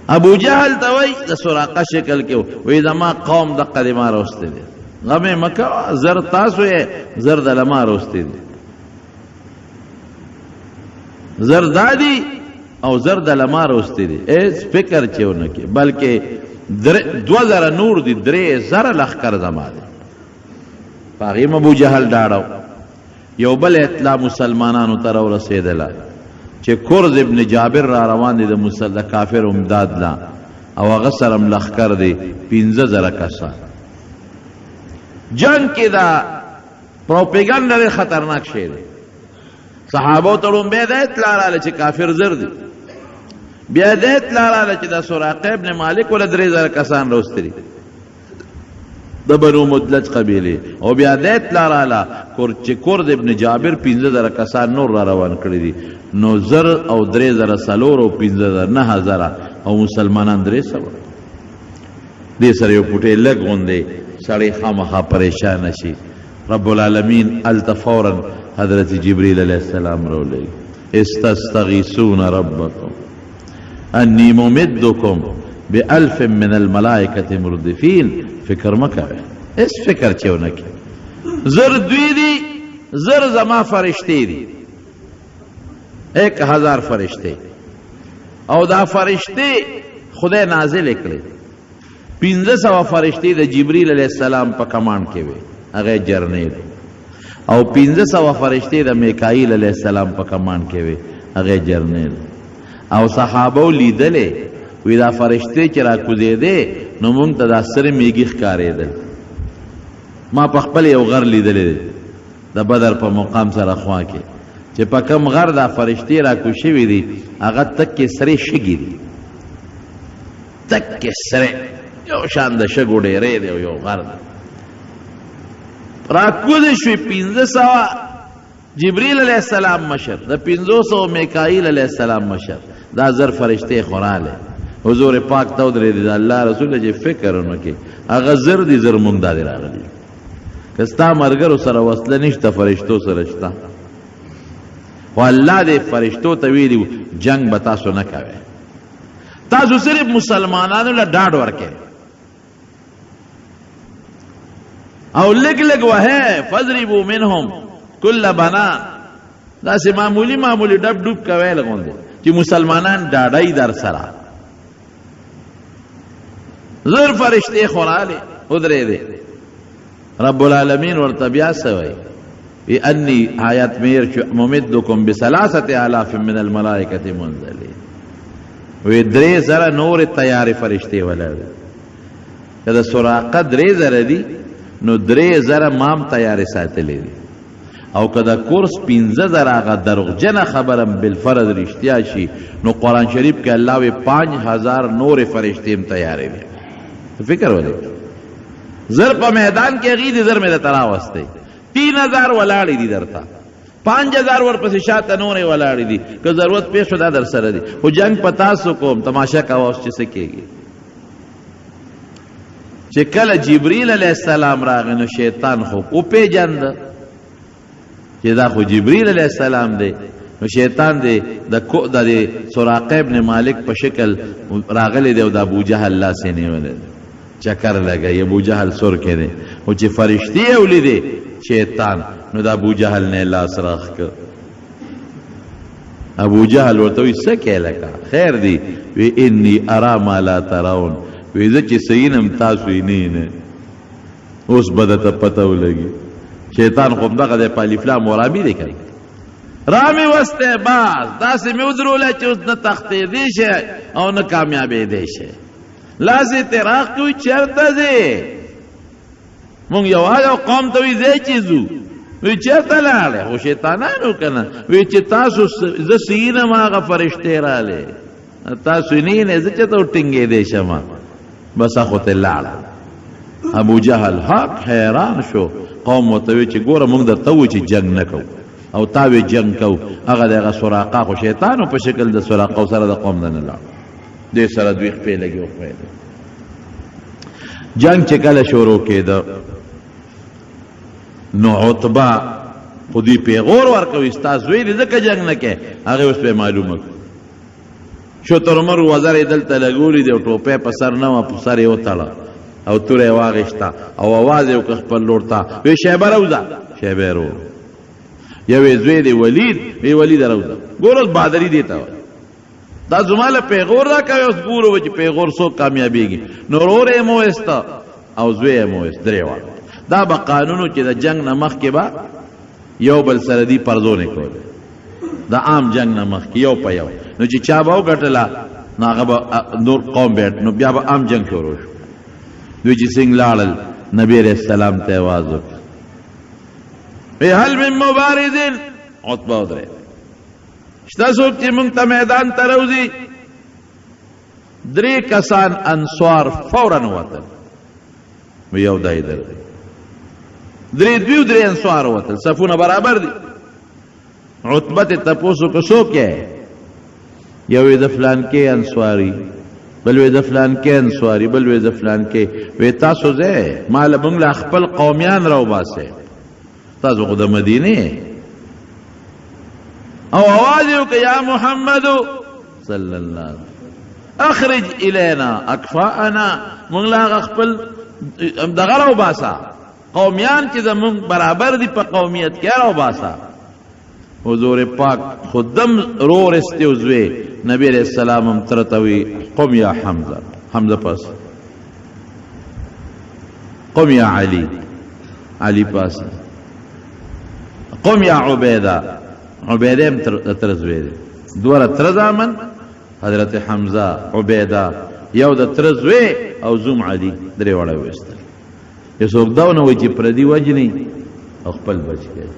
ابو جهل ته وایي د سراقه شکل کې، وایي زما قوم دقه دې ما راوستي دي، غم یې مه کوه، 1000 تاسو یې، 1000 د له ما راوستي دي، 1000 دا دي او 1000 د له ما راوستي دي. هېڅ فکر چې ونه کړي، بلکې 2000 نور دي، 3000 لښکر زما دی. په هغې هم ابو جهل ډاډه و. یو بل اطلاع مسلمانانو ته راورسېدله چې کرز ابن جابر را روان دی د کافر امداد لا، او هغه سره هم لښکر دی 5000 کسان. جنگ کې دا پروپیګنډا ډېر خطرناک شی دی. صحابو ته لومبی دا اطلاع راغله چې کافر 1000 دي، بیا دا اطلاع راغله چې د سراقه ابن مالک وله 3000 کسان راوستي دي د بنو مدلج قبیلې، او بیا دا اطلاع راغله چې کرد ابن جابر 5000 کسان نور را روان کړي دي. نو 1000 او 3000 څلور او 5000 9000 او مسلمانان 300. دې سره یو پوټی لږ غوندې سړی خامخا پریشانه شي. رب العالمین هلته فورا حضرت جبریل علیه السلام راولېږي، استستغیثون ربکم انی ممدکم بألف من الملائکة مردفین. فکر مه کوئ، هېڅ فکر چې ونه کړئ. زر دوی دي، زر زما فرشتې دي، 1000 فرشتې، او دا فرشتې خدای نازلې کړې. 500 فرشتې د جبریل علیه السلام په کمان کې وې، هغه جرنیل، او 500 فرشتې د میکائیل علیه السلام په کمان کې وې، هغه جرنیل. او صحابو لیدلې وی دا فرشتې چې راکوزېدې نو مونږ ته دا سرې میږي ښکارېدل. ما په خپل یو غر لیدلی دی د بدر په مقام سره خوا کې، چې په کوم غر دا فرشتې راکوز شوي دي هغه تکې سرې شګې دي، تکې سرې، یو شان د شګو ډېری دی او یو غر دی. راکوزې شوې 500 جبریل علیه السلام مشر، د 500 میکائیل علیه السلام مشر، دا زر فرشتې خو راغلې. حضور پاک ته ودرېدې، د الله رسول چې فکر ونه کړي، هغه زر دي، زر مونږ دا دي راغلي. که ستا ملګرو سره وسله نشته، فرشتو سره شته. خو الله دې فرشتو ته ویلي جنګ به تاسو نه کوئ، تاسو صرف مسلمانانو له ډاډ ورکوئ او لږ لږ وهئ، فاضربوا منهم کل بنان. داسې معمولي معمولي ډب ډوب کوئ غوندې چې مسلمانان ډاډی در سره. زر فرشتې خو راغلې ودرېدې. رب العالمین ورته بیا څه وایي؟ انی آیات میر ممدکم ب3000 من الملائکة منزلین. وی 3000 نور تیارې فرشتې ولاړې. که د سراقه 3000 دي نو 3000 مام تیارې ساتلې دي، او که د کورس 5000 هغه دروغجنه خبره بالفرض رښتیا شي نو قرآن شریف کې الله وی 5000 نور فرشتې هم تیارې دي. فکر ولې زر په میدان کې هغې دي، زر مې درته راوستې، 3000 ولاړې دي درته، 5000 ورپسې شاته نورې ولاړې دي، که ضرورت پېښ شو دا در سره دي. خو جنګ په تاسو کوم، تماشه کوه اوس چې څه کېږي. چې کله جبریل علیه السلام راغی نو شیطان خو وپېژنده چې دا خو جبریل علیه السلام دی. نو شیطان دی د سراقه ابن مالک په شکل راغلی دی او د ابوجهل لاس یې نیولی دی، چکر لګوي، ابوجهل سر کې دی. خو چې فرشتې یې ولیدې شیطان، نو د ابوجهل نه یې لاس راښکه. ابوجهل ورته وایي څه کوې لکه خیر دی؟ وی انی ارا ما لا ترون، وی زه چې څه وینم تاسو یې نه وینئ، اوس به درته پته ولګي. شیطان خو همدغه دی، په الف لام ورامي دی که نه، رامې وستی بس داسې مې ودرولی چې اوس نه تښتېدی شی او نه کامیابېدی شی. لاس یې ترې راښکوي چېرته ځې؟ مونږ یو هغه قوم ته وایي ځئ چې ځو، وایي چېرته لاړې؟ خو شیطانانو که نه، وایي چې تاسو زه څه وینم هغه فرشتې راغلې، تاسو یې نه وینئ، زه چېرته وټینګېدی شم؟ بس خو ته لاړه. ابوجهل حق حیران شو. قوم ورته وایي چې ګوره مونږ درته ووایو چې جنګ نه کوو او تا وی جنګ کوو. هغه د هغه سراقه خو شیطانو په شکل د سراقو سره د قوم نه لاړ، دې سره دوی خپې لګي وښویېدل. جنګ چې کله شروع کېده نو عتبه خو دوی پیغور ورکوي، ستا زوی دی ځکه جنګ نه کوي. هغې اوس پرې معلومه کړه. شترمرغ وزر یې دلته لګولي دی او ټوپۍ په سر نه وه، په سر یې وتړه او توره یې واخیسته او اواز یې وکړ خپل لور ته، وی شیبه راوځه. شیبه یې راوړو. یو یې زوی دی ولید، وی ولید راوځه. ګوره اوس بادري دې ته وایي، دا زما له پیغور راکوي، اوس ګورو چې پیغور څوک کامیابېږي. نو ورور یې مو وایسته او زوی یې مو وایست، درې واړه. دا به قانون و چې د جنګ نه مخکې به یو بل سره دی پرزونې کولې، د عام جنګ نه مخکې یو په یو. نو چې چا به وګټله نو هغه به نور قوم به، نو بیا به عام جنګ شروع شو. دوی چې څنګه لاړل نبی علیه السلام ته اواز وکړ، وی هل من مبارزین؟ عتبه ودرېد، شته څوک چې موږ ته میدان ته راوځي؟ درې کسان انصار فورا ووتل، وی یو دای در دی، درې دوی درې انصار ووتل، صفونه برابر دي. عتبه ته تپوس وکړ څوک یې؟ یو یې د فلانکې انصاري، بل وی د فلانکې انصاري، بل وی د فلانکې. وی تاسو ځئ، ما له موږ له خپل قومیان راوباسئ. تاسو خو د مدینې. او اواز یې وکړ یا محمد صلی الله علیه اخرج الینا اکفاءنا، موږ له هغه خپل دغه راوباسه، قومیان چې زموږ برابر دي په قومیت کې راوباسه. حضور پاک خودم رور استیو زوی نبی علیہ السلام هم تره ته وی قم یا حمزه، حمزه پاس، قم یا علی، علی پاس، قم یا عبیده، عبیده هم تره زوی دی. دوره تره زامن حضرت حمزه، عبیده، یو د تره زوی او زوم علی، درې واړه ویستل. یو څوک دا ونه وایي چې پردي وژني او خپل بچ کوي.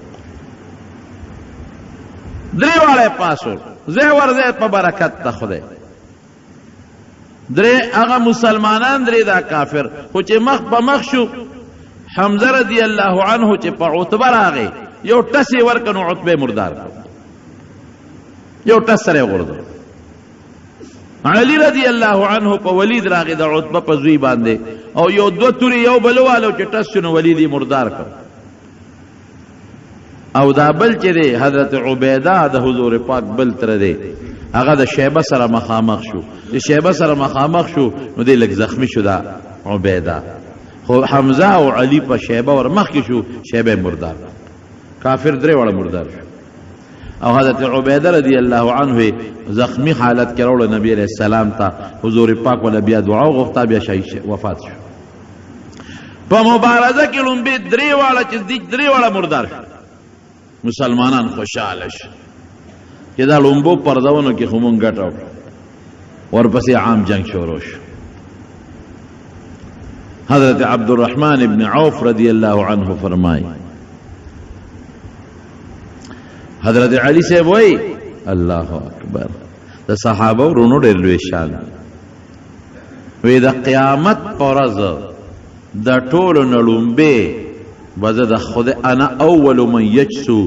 درې واړه یې پاسول، ځای ورځی په برکت د خدای. درې هغه مسلمانان، درې دا کافر. خو چې مخ په مخ شو، حمزه رضی الله عنه چې په عتبه راغی، یو ټس یې ورکړ نو عتبه یې مردار کړ، یو ټس سره یې غورځول. علی رضی الله عنه په ولید راغی د عتبه په زوی باندې، او یو دوه تورې یو بل والو چې ټس شو نو ولید یې مردار کړ. او دا بل چې دی حضرت عبیده د حضور پاک بل تره دی، هغه د شیبه سره مخامخ شو. چې شیبه سره مخامخ شو نو دی لږ زخمی شو دا عبیده، خو حمزه او علی په شیبه ور مخکې شو، شیبه مردار، کافر درې واړه مردار شو. او حضرت عبیده رضی الله عنه زخمی حالت کې راوړ نبی علیہ السلام ته، حضور پاک ولا بیا دعا وغوښته، بیا شهید وفات شو. په مبارزه کې لومبې درې واړه چې دي درې واړه مردار شو. مسلمانان خوشحاله شو چې دا لومبو پرځونو کې خو مونږ ګټه وکړه. ورپسې عام جنگ شروع شو. حضرت عبد الرحمن ابن عوف رضی الله عنه فرمای، حضرت علی صاحب وای الله اکبر، د صحابه ورونو ډېر لوی شان وی، د قیامت پر ورځ د ټولو نه ړومبی به زه د خدای، انا اول من یجسو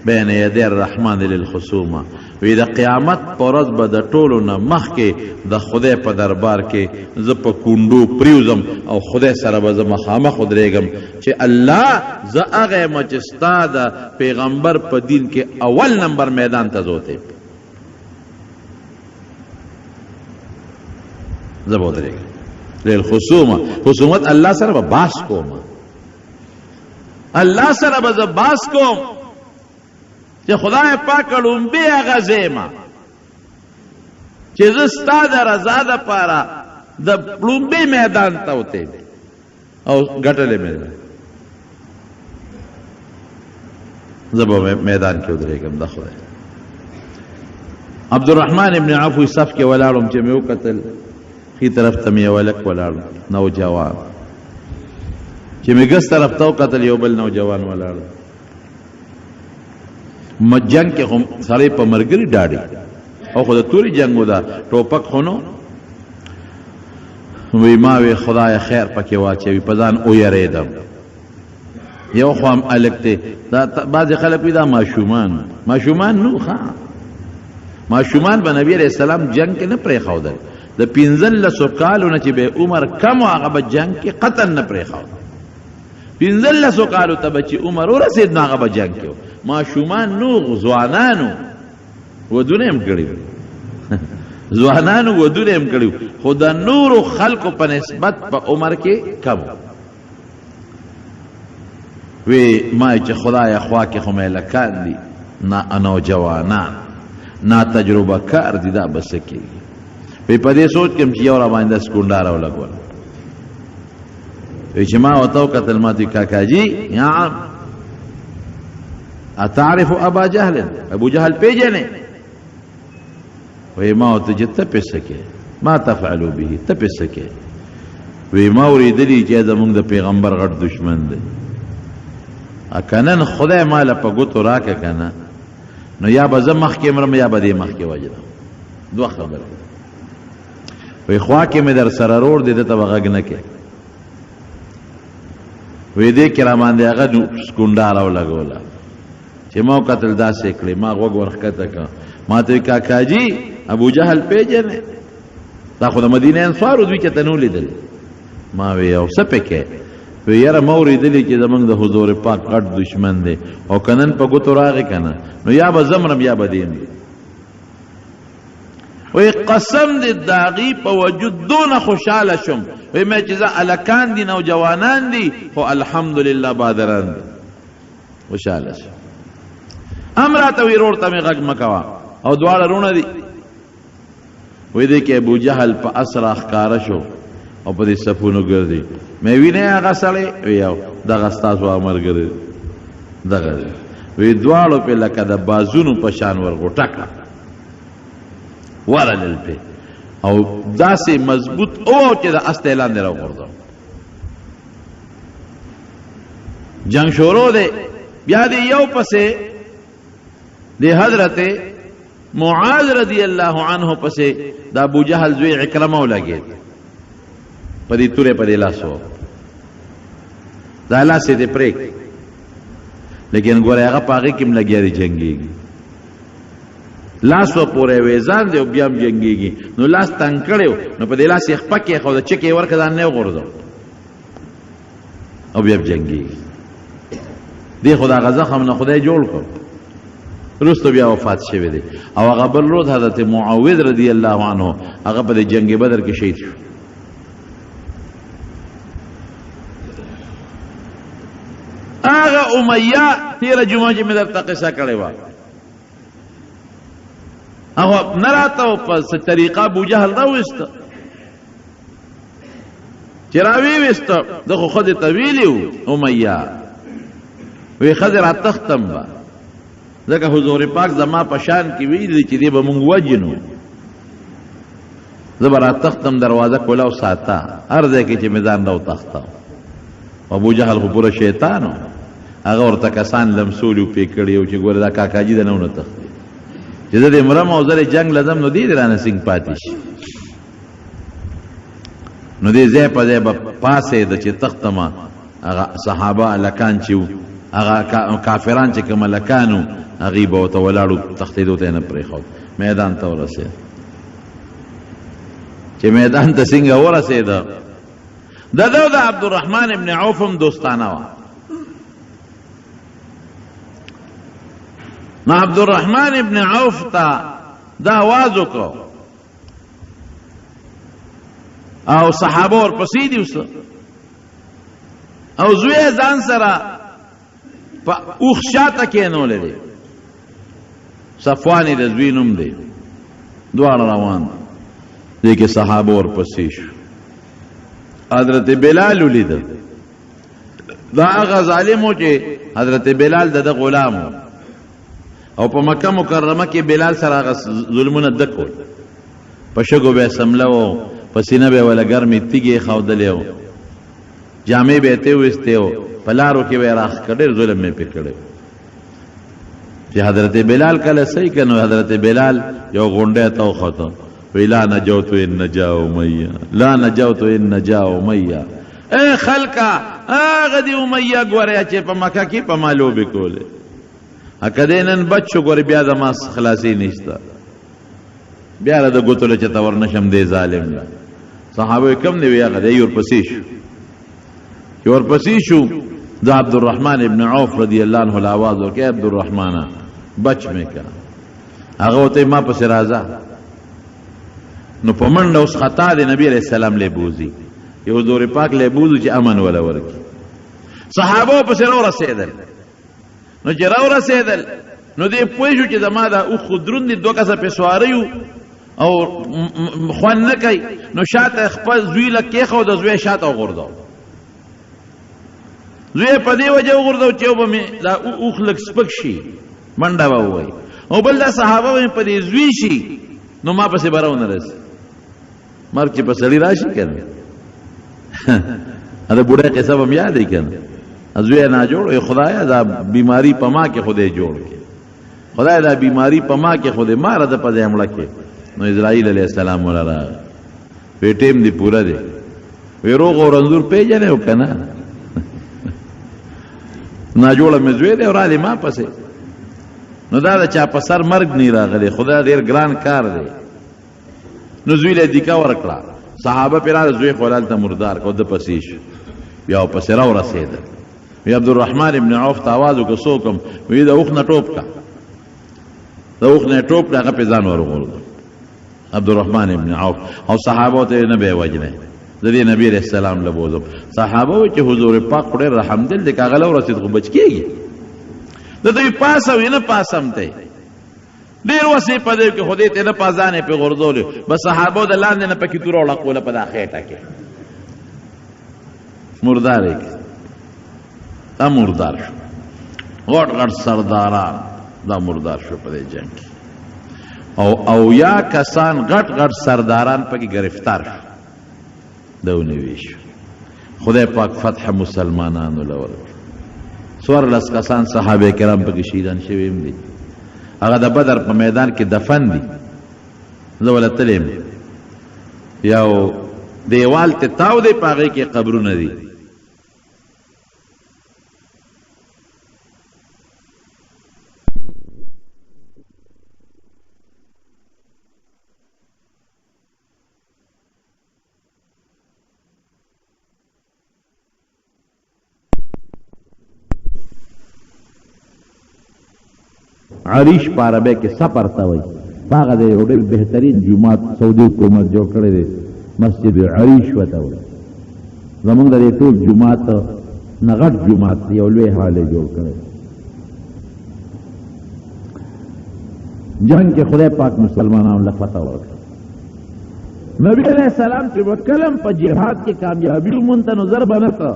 بین یدی الرحمن للخصومه، وی د قیامت پر ورځ به د ټولو نه مخکې د خدای په دربار کې زه په کونډو پریوزم او خدای سره به زه مخامخ ودرېږم چې الله زه هغه یم چې ستا د پیغمبر په دین کې اول نمبر میدان ته زه زه به ودرېږم للخصومه. خصومت الله سره به باس کوم، الله سره به زه باس کوم چې خدای پاک ړومبی هغه زه یم چې زه ستا د رضا دپاره د ړومبي میدان ته وتی او ګټلې مې ده، زه به میدان کې ودرېږم د خدای. عبدالرحمن ابن عوف صف کې ولاړم، چې مې وکتل ښي طرف ته مې یو هلک ولاړ نوجوان، چې مې ګس طرف ته وکتل یو بل نوجوان ولاړ. جنگ کې خو سړی په مرګري ډاډي، او خو د توري جنګ و، دا ټوپک خو نو وی ما وی خدای خیر پکې واچوي، په ځان ویرېدم. یو خو هم هلک دی، دا بعضې خلک وي دا ماشومان، ماشومان نو ښه ماشومان به نبی علیه السلام جنګ کې نه پرېښودل. د 15 کالو نه چې به عمر کم و هغه به جنګ کې قطعا نه پرېښود. 15 کالو ته به چې عمر ورسېد نو هغه به جنګ کې و. ماشومان نو ځوانانو ودونه هم کړي وو، ځوانانو ودونه هم کړي وو، خو د نورو خلکو په نسبت په عمر کې کم و. وی ما چې خدای خوا کې خو مې لکان دي، نا نوجوانان نا تجربه کار دي، دا به څه کېږي؟ وی په دې سوچ کې چې یو را باندې داسې کونډاره ولګوله. وی چې ما ورته وکتل، ما ته کاکاجي یا عم اتعرف ابا جهل، ابو جهل پیژنې؟ وی ما ورته چې ته پې څه کې، ما تفعلو به، ته پې څه کې؟ وی ما اورېدلي چې زمونږ د پیغمبر غټ دشمن دی، که نن خدای ما له په ګوتو راکړه که نه نو یا به زه مخکې مرم یا به دې مخکې وژنم. دوه خبرې. وی خوا کې مې در سره رور دی، ده ته به غږ نه کې. وی دې کې را باندې هغه سکونډاره ولګوله، چې ما وکتل داسې کړې، ما غوږ ورښکته کړ، ما ته وی کاکاجي ابو جهل پېژنې؟ دا خو د مدینې انصارو دوی چېرته نه ولیدل. ما وی او څه پې کې؟ وی یاره ما اورېدلي چې زموږ د حضور پاک غټ دښمن دی او که نن په ګوتو راغی که نه نو یا به زه مرم یا به دی مري. وی قسم دې د هغوی په وجود دونه خوشحاله شوم، وی مې چې زه هلکان دي نوجوانان دي خو الحمدلله بادران دي، خوشحاله شوم. هم راته وی ورور ته مې غږ مه کوه او دواړه وروڼه دي. وی دې کې ابو جهل په اس راښکاره شو او په دې صفونو ګرځي. مې وینې هغه سړی؟ وی یو دغه ستاسو هغه ملګری دغه دی. وی دواړو پې لکه د بازونو په شان ورغوټه کړه، ورغلل پې او داسې مضبوط او چې د اس ته یې لاندې راوغورځاوه. جنگ شروع دی. بیا دې یو پسې د حضرت معاذ رضی الله عنه پسې د ابو جهل زوی عکرمه ولګېد، په دې تورې په دې لاس و، دا لاس یې دې پرې کړ، لیکن ګوره هغه په هغې کې هم لګیا دی جنګېږي، لاس ورپورې ویزان دی او بیا هم جنګېږي. نو لاس تنګ کړی و، نو په دې لاس یې خپه کېښوده، چکې یې ورکړه، ځان نه یې وغورځاوه او بیا هم جنګېږي. دې خو د هغه زخم نه خدای جوړ کړ، وروسته بیا وفات شوی دی. او هغه بل ورور حضرت معاوض رضی الله عنه هغه په دې جنګ بدر کې شهید شو. هغه امیه تېره جمعه چې مې درته قصه کړې وه، هغه نه راته په څه طریقه ابو جهل راویسته، چې راویې ویسته ده خو ښځې ته ویلي وو امیه، وی ښځې راتښتم به، ځکه حضور پاک زما په شان کې ویلي دي چې دی به مونږ وژنو، زه به راتښتم دروازه کولاو ساته، هر ځای کې چې مې ځان راوتښتاو. ابو جهل خو پوره شیطان و، هغه ورته کسان لمسولي و پې کړي وو چې ګوره دا کاکاجي د نه ونه تښتي، چې زه دې مرم او زه دې جنګ له ځم نو دې دې رانه څنګه پاتې شي. نو دې ځای په ځای به پاڅېده چې تښتمه. هغه صحابه هلکان چې وو، هغه کافران چې کوم هلکان وو، هغوی به ورته ولاړو، تښتېدو ته یې نه پرېښود. میدان ته ورسېد، چې میدان ته څنګه ورسېده، د ده د عبدالرحمن ابن عوف هم دوستانه وه. نو عبدالرحمن ابن عوف ته دا आवाज وکړو او صحابه ورپسې دي اوس، او زوی یې ځان سره په اوښ شاته کښېنولی دی، صفوان یې د زوی نوم دی، دواړه روان دي. دې کې صحابه ورپسې شو. حضرت بلال ولید، دا هغه ظالم و چې حضرت بلال د ده غلام و، او په مکه مکرمه کې بلال سره هغه ظلمونه ده کول، په شګو به یې څمله و، په سینه به یې وله ګرمې تیږې ایښودلې و، جامې به یې ترې ویستې و، په لارو کې به یې راښکه، ډېر ظلم یې پرې کړی. چې حضرت بلال کله صحیح کړ، نو حضرت بلال یو غونډی ته وخوته، وی لا نجوت ان نجا امیه، لا نجوت ان نجا امیه. ای خلکه، هغه دې امیه ګورې چې په مکه کې په ما لوبې کولې، که دی نن بچ شو ګورې بیا زما خلاصې نشته، بیا له د ګوتو له چته ورنه شم دی ظالم له. صحابه یې کم دی وی هغه دی ورپسې شو. چې ورپسې شو، د عبدالرحمن ابن عوف رضی الله عنه له آواز ورکړ، ای عبدالرحمنه بچ مې کړه. هغه ورته ما پسې راځه. نو په منډه اوس خطا دی نبی علیه السلام له بوځي، یو حضور پاک له بوځو چې امن وله ورکړي. صحابه پسې راورسېدل. نو چې راورسېدل نو دې پوه شو چې زما دا اوښ خو دروند دی، دوه کسه پرې سواره یو او خوند نه کوي. نو شاته خپل زوی له کېښود، د زوی شاته وغورځاوه. زوی یې په دې وجه وغورځاوه چې یو به مې دا اوښ لږ سپک شي، منډه به ووهي، او بل دا صحابه به مې په دې زوی شي نو ما پسې به راونه رسي. مرګ چې په سړي راشي که نه، د بوډۍ قصه به م یادې که نه، زوی یې ناجوړ وي، خدایه دا بیماري په ما کې خدای جوړ کړي، خدای دا بیماری په ما کې خدای ما راته په ځای مړه کړي. نو اسرائیل علیه السلام وله راغی، وی ټیم دې پوره دی، وی روغ او رنځور پېژنې او که نه؟ ناجوړه مې زوی دی او راغلی ما پسې. نو دا د چا په سر مرګ نه راغلی، خدای ډېر ګران کار دی. نو زوی له دیکه ورکړه، صحابه پرې راغله، زوی خو هلته مردار کړ، ده پسې شو. بیا ورپسې راورسېدل. وی عبدالرحمن ابن عوف ته اواز وکړ، څوک یم؟ وی د اوښ نه ټوپ کړه. د اوښ نه یې ټوپ کړه، هغه پرې ځان وروغورځوه. عبدالرحمن ابن عوف او صحابو ته یې نه به یې وژنی، زه دې نبي علیه السلام له بوځم. صحابه وایي چې حضور پاک خو ډېر رحمدل دی، که هغه له ورسېد خو بچ کېږي. ده ته وایي پاڅه، وایي نه پاڅم. ته ډېر وسې په دې کې خو دې ته نه پاس، ځان یې پرې غورځولی. بس صحابو د لاندې نه پکې توره وړقوله په دا خېټه کې، مردار یې کړ. دا مردار شو، غټ غټ سرداران دا مردار شو په دې جنګ کې، او او یا کسان غټ غټ سرداران پکې گرفتار شو. دا ونیوي شو. خدای پاک فتح مسلمانانو له ورکړه. 14 کسان صحابه کرام پکې شهیدان شوي هم دي. هغه د بدر په میدان کې دفن دي. زه وله تللی یم، یو دیوال ته تاو دی، په هغې کې قبرونه دي. عریش په عربۍ کې سفر ته وایي. په هغه ځای یو ډېر بهترین جومات سعودي حکومت جوړ کړی دی، مسجد عریش ورته وایي. زمونږ د دې ټول جومات نه غټ جومات دی، یو لوی حال یې جوړ کړی. جنګ کې خدای پاک مسلمانانو له فتح ورکړه. نبی علیہ السلام چې وکلم په جهاد کې کامیابي ومونته نو زر به نه ته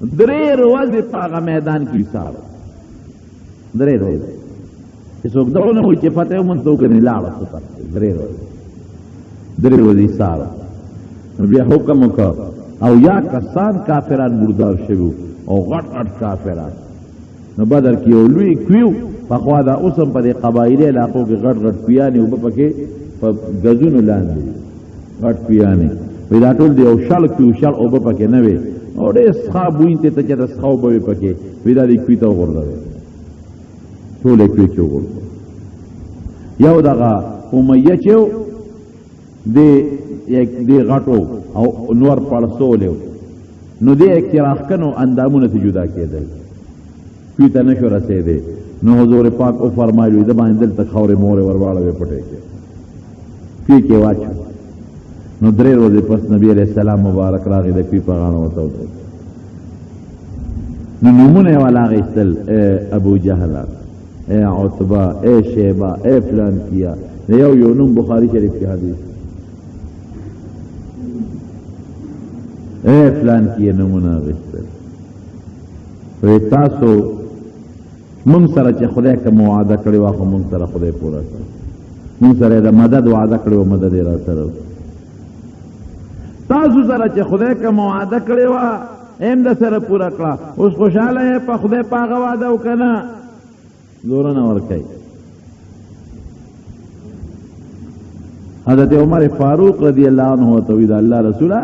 درې ورځې په هغه میدان کې ایسار، درې ورځې چې څوک دغه نه وایي چې فتح ومونته وکړي لاړه څه طرف ته، درې ورځې، درې ورځې ایسار. نو بیا حکم وکړ او یا کسان کافران مردار شوي او غټ غټ کافران. نو بدر کې یو لوی کویو، پخوا دا اوس هم په دې قبایلي علاقو کې غټ غټ کویانې اوبه پکې په ګزونو لاندې دي، غټ کویانې. وایي دا ټول د یو شل کویو شل اوبه پکې نه وې او ډېر سخا بوی ته ته چې د سخا اوبه وې پکې. وایي دا دې کوی ته وغورځوې، ټولې کوی کې وغورځوه. یو دغه امیه چې و دې غټو او نور پړسولی و، نو دې اکتراخکنو اندامونه ته جدا کېدل، کوی ته نه شو رسېدی. نو حضور پاک وفرمایل وایي ده باندې دلته خاورې مورې ورواړوې، پټې کړې، کوی کې واچو. نو درې ورځې پس نبی علیہ السلام مبارک راغی، د کوی په غاړه ورته ودرېد. نو نومونه یې والا اخیستل، ای ابو جهل، ای عتبه، ای شیبه، ای فلان کیا، یو یو نوم بخاری شریف کې حدیث، ای فلان کیا نومونه اخیستل. وی تاسو مونږ سره چې خدای کوم وعده کړې وه خو مونږ سره خدای پوره کړه، مونږ سره د مدد وعده کړې وه، مدد یې را سره وکړه. تاسو سره چې خدای کوم وعده کړې وه هم د سره پوره کړه، اوس خوشحاله یې په خدای په هغه وعده او که نه؟ زورونه ورکوي. حضرت عمر فاروق رضی الله عنه ته وی د الله رسوله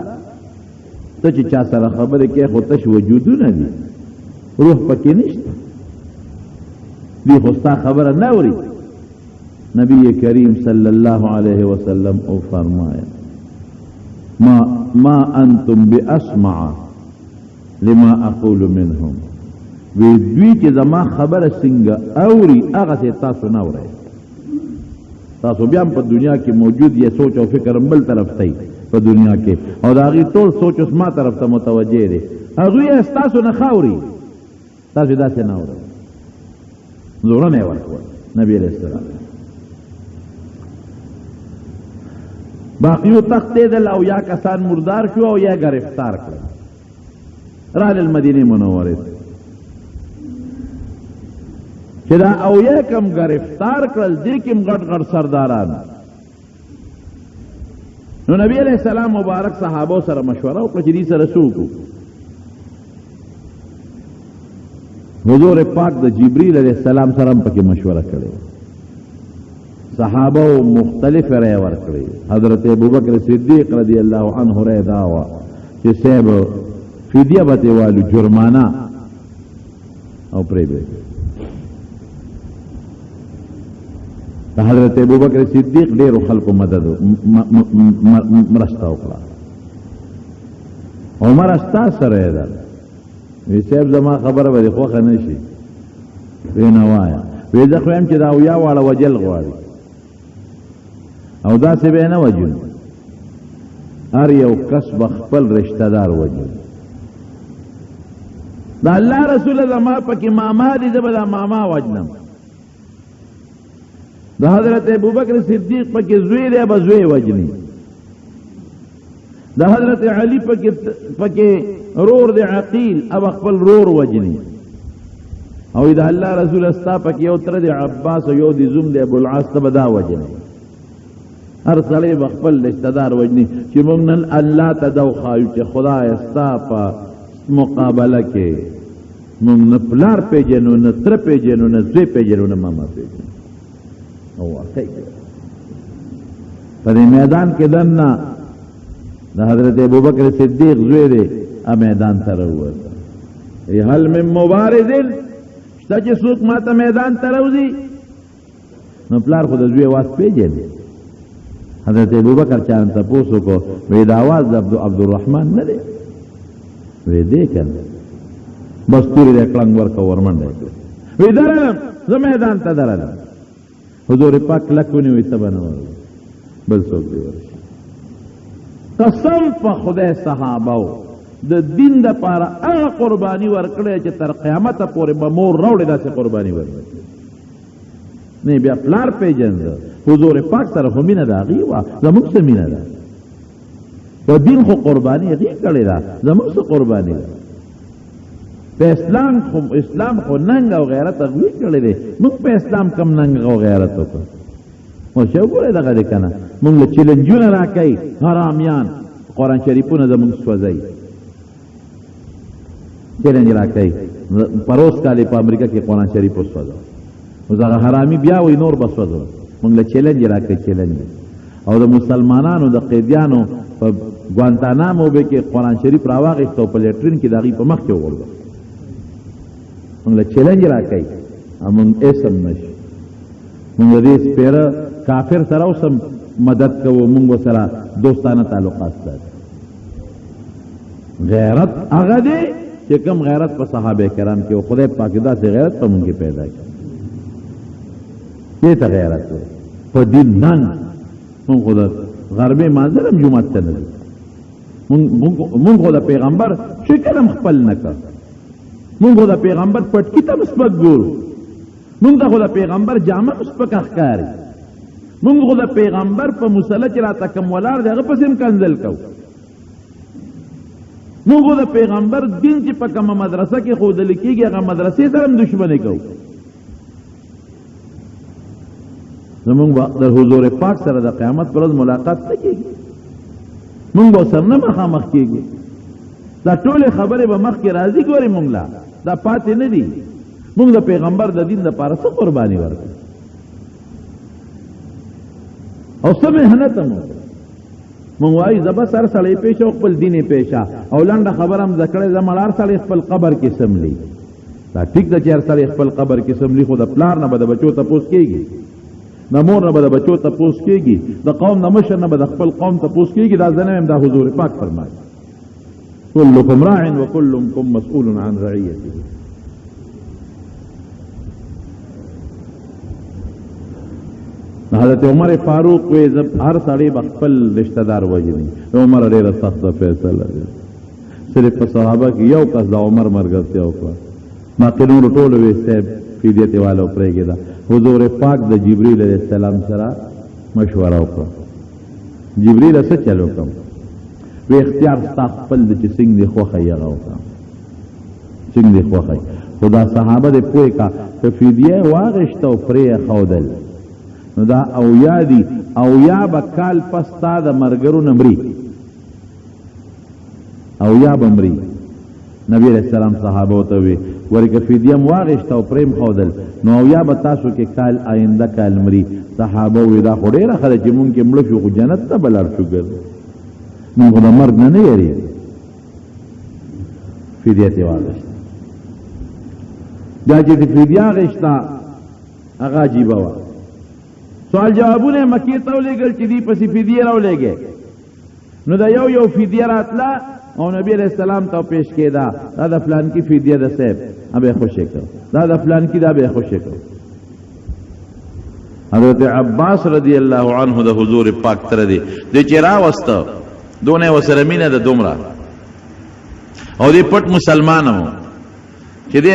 ته چې چا سره خبرې کوې خو تش وجودونه دي، روح پکې نشته، دوی خو ستا خبره نه اوري. نبی کریم صلی الله علیه وسلم او فرمایا ما انتم باسمع لما اقول منهم، وی دوی چې زما خبره څنګه اوري هغسې تاسو نه اورئ. تاسو بیا هم په دنیا کې موجود یې، سوچ او فکر هم بل طرف ته په دنیا کې، او د هغې ټول سوچ اوس ما طرف ته متوجه دی. هغوی یې ستاسو نه ښه اوري، تاسو یې داسې نه اورئ. زړونه یې ورکول نبی علیه السلام. باقیو تښتېدل او یا کسان مردار شو او یا ګرفتار کړل، راغلل مدینې منورې ته. چې دا او یا کم ګرفتار کړل، دې کې هم غټ غټ سرداران. نو نبی علیہ السلام مبارک صحابو سره مشوره وکړه چې دې سره څه وکړو. حضور پاک د جبرئیل علیہ السلام سره هم پکې مشوره کړې، صحابه مختلف رأی ورکړې. حضرت ابوبکر صدیق رضی الله عنه رأی دا وه چې صاحب فدیه به ترې والو، جرمانه او پرې به. د حضرت ابوبکر صدیق ډېرو خلکو مدد مرسته وکړه. عمر ستا سره ده. وی صاحب زما خبره به دې خوښه نه شي. وی نه وایه. وی زه خو وایم چې دا 70 واړه وجل غواړي او داسې به یې نه وژنو، هر یو کس به خپل رشته دار وژني. د الله رسول زما پکې ماما دی، زه به دا ماما وژنم. د حضرت ابوبکر صدیق پکې زوی دی، به زوی وژني. د حضرت علی پکې رور دی عقیل، او خپل رور وژني. او د الله رسول ستا پکې یو تره دی عباس او یو دی زوم دی ابوالعاص، ته به دا وژني. هر سړی به خپل رشته دار وژني. چې موږ نن الله ته دا وښایو چې خدای ستا په مقابله کې موږ نه پلار پېژنو، نه تره پېژنو، نه زوی پېژنو، نه ماما پېژنو. او واقعي په دې میدان کې دننه د حضرت ابوبکر صدیق زوی دی، میدان ته راووته. هل من مبارز، شته چې څوک ماته میدان ته راوځي؟ نو پلار خو د زوی اواز پېژني. حضرت ابوبکر چا نه تپوس وکړو، وایي دا اواز د عبدالرحمن نه دی؟ وایي دی که نه. بس تورې دی کړنګ ورکړه، ورمنډه یې کړه. وایي درلم، زه میدان ته درلم. حضور پاک کلک ونیو، ته به نه ورځې، بل څوک دې ورشي. قسم په خدای صحابه د دین دپاره هغه قرباني ورکړی چې تر قیامته پورې به مور راوړې داسې قرباني ورکړي. نه بیا پلار پېژنده، حضور پاک سره خو مینه د هغې وه، زموږ څه مینه ده؟ په دین خو قرباني هغې کړې ده، زموږ څه قرباني ده؟ په اسلام خو ننګ او غیرت هغوی کړی دی، موږ په اسلام کم ننګ او غیرت وکړو؟ اوس یې وګورئ دغه دی که نه، موږ له چیلنجونه راکوي حرامیان، قرآن شریفونه زموږ سوځوي، چیلنج راکوي. پروس کال یې په امریکا کې قرآن شریف وسوځوه، اوس هغه حرامي بیا وایي نور به سوځوه. موږ له چیلنج راکوي، چیلنج. او د مسلمانانو د قیدیانو په ګوانتانامو به کې قرآن شریف راواخیست او په لیټرین کې د هغوی په مخ کې وغورځوه. موږ له چیلنج راکوي او موږ اسم نه شو. موږ د دې سپېره کافر سره اوس هم مدد کوو، موږ ورسره دوستانه تعلقات ساتو. غیرت هغه دی چې کوم غیرت په صحابه کرام کې و، خدای پاک داسې غیرت په موږ کې پیدا کړي. دې ته غیرت وایي، په دین ننګ. موږ خو د غرمې مانځه هم جومات ته نه ځو، موږ خو د پیغمبر شکل هم خپل نه کړ، موږ خو د پیغمبر پټکي ته هم سپک ګورو، موږ ته خو د پیغمبر جامه هم سپکه ښکاري، موږ خو د پیغمبر په مصلی چې راته کوم ولاړ دی هغه پسې هم کنځل کوو. موږ خو د پیغمبر دین چې په کومه مدرسه کې ښودل کېږي هغه مدرسې سره هم دښمني کوو. زمونږ به د حضور پاک سره د قیامت پر ورځ ملاقات نه کېږي، مونږ به سره نه مخامخ کېږي. دا ټولې خبرې به مخکې راځي، ګورې مونږ لا دا پاتې نه دي. مونږ د پیغمبر د دین دپاره څه قرباني ورکړو او څه محنت هم وکړو. مونږ وایو زه بس هر سړی پېښه او خپل دین یې پېښه، او لنډه خبره هم زده کړې، زه مړ هر سړی خپل قبر کې سملي. دا ټیک ده چې هر سړی خپل قبر کې سملي، خو د پلار نه به د بچو تپوس کېږي، د مور نه به د بچو تپوس کېږي، د قوم نه مشر نه به د خپل قوم تپوس کېږي. دا زه نه وایم، دا حضور پاک فرمایي، كلكم راع وكلكم مسؤول عن رعيته. حضرت عمر فاروق وی هر سړی به خپل رشتہ دار وژني. عمر ډېره سخته فیصله ده. صرف په صحابه کې یو کس د عمر ملګرتیا وکړه، باقي نورو ټولو وی صاحب فدیه ترې والو پرېږده. حضور پاک د جبریل علیه السلام سره مشوره وکړه، جبریل څه چل وکړم؟ وی اختیار ستا خپل دی چې څنګه دې خوښه یې هغه وکړه، څنګه دې خوښه یې. خو دا صحابه دې پوه کړه که فدیه یې واخیسته او پرې یې ښودل، نو دا 70 دي، 70 به کال پس ستا د ملګرو نه مري، 70 به مري. نبی علیه السلام صحابه ته وی ورې که فدیه هم واخیسته او پرې هم ښودل، نو 70 به تاسو کې کال آینده کال مري. صحابه وی دا خو ډېره ښه ده چې مونږ کې مړه شو خو جنت ته به لاړ شو، ګرځو مونږ خو د مرګ نه نه یریږو. فدیه ترې واخیسته. بیا چې د فدیه اخیسته هغه عجیبه وه. سوال جوابونه مکې ته ولېږل چې دوی پسې فدیه راولېږي. نو د یو یو فدیه راتله او نبی علیہ السلام ته پیش کېده، دا د فلانکي فدیه ده صاحب، به خوشې کړ، دا د فلانکي دا به خوشې کړ. حضرت عباس رضی الله عنه د حضور پاک تر دی د چې راوسته دونه وسره مینه ده دومره، او دی پټ مسلمان وو چې دی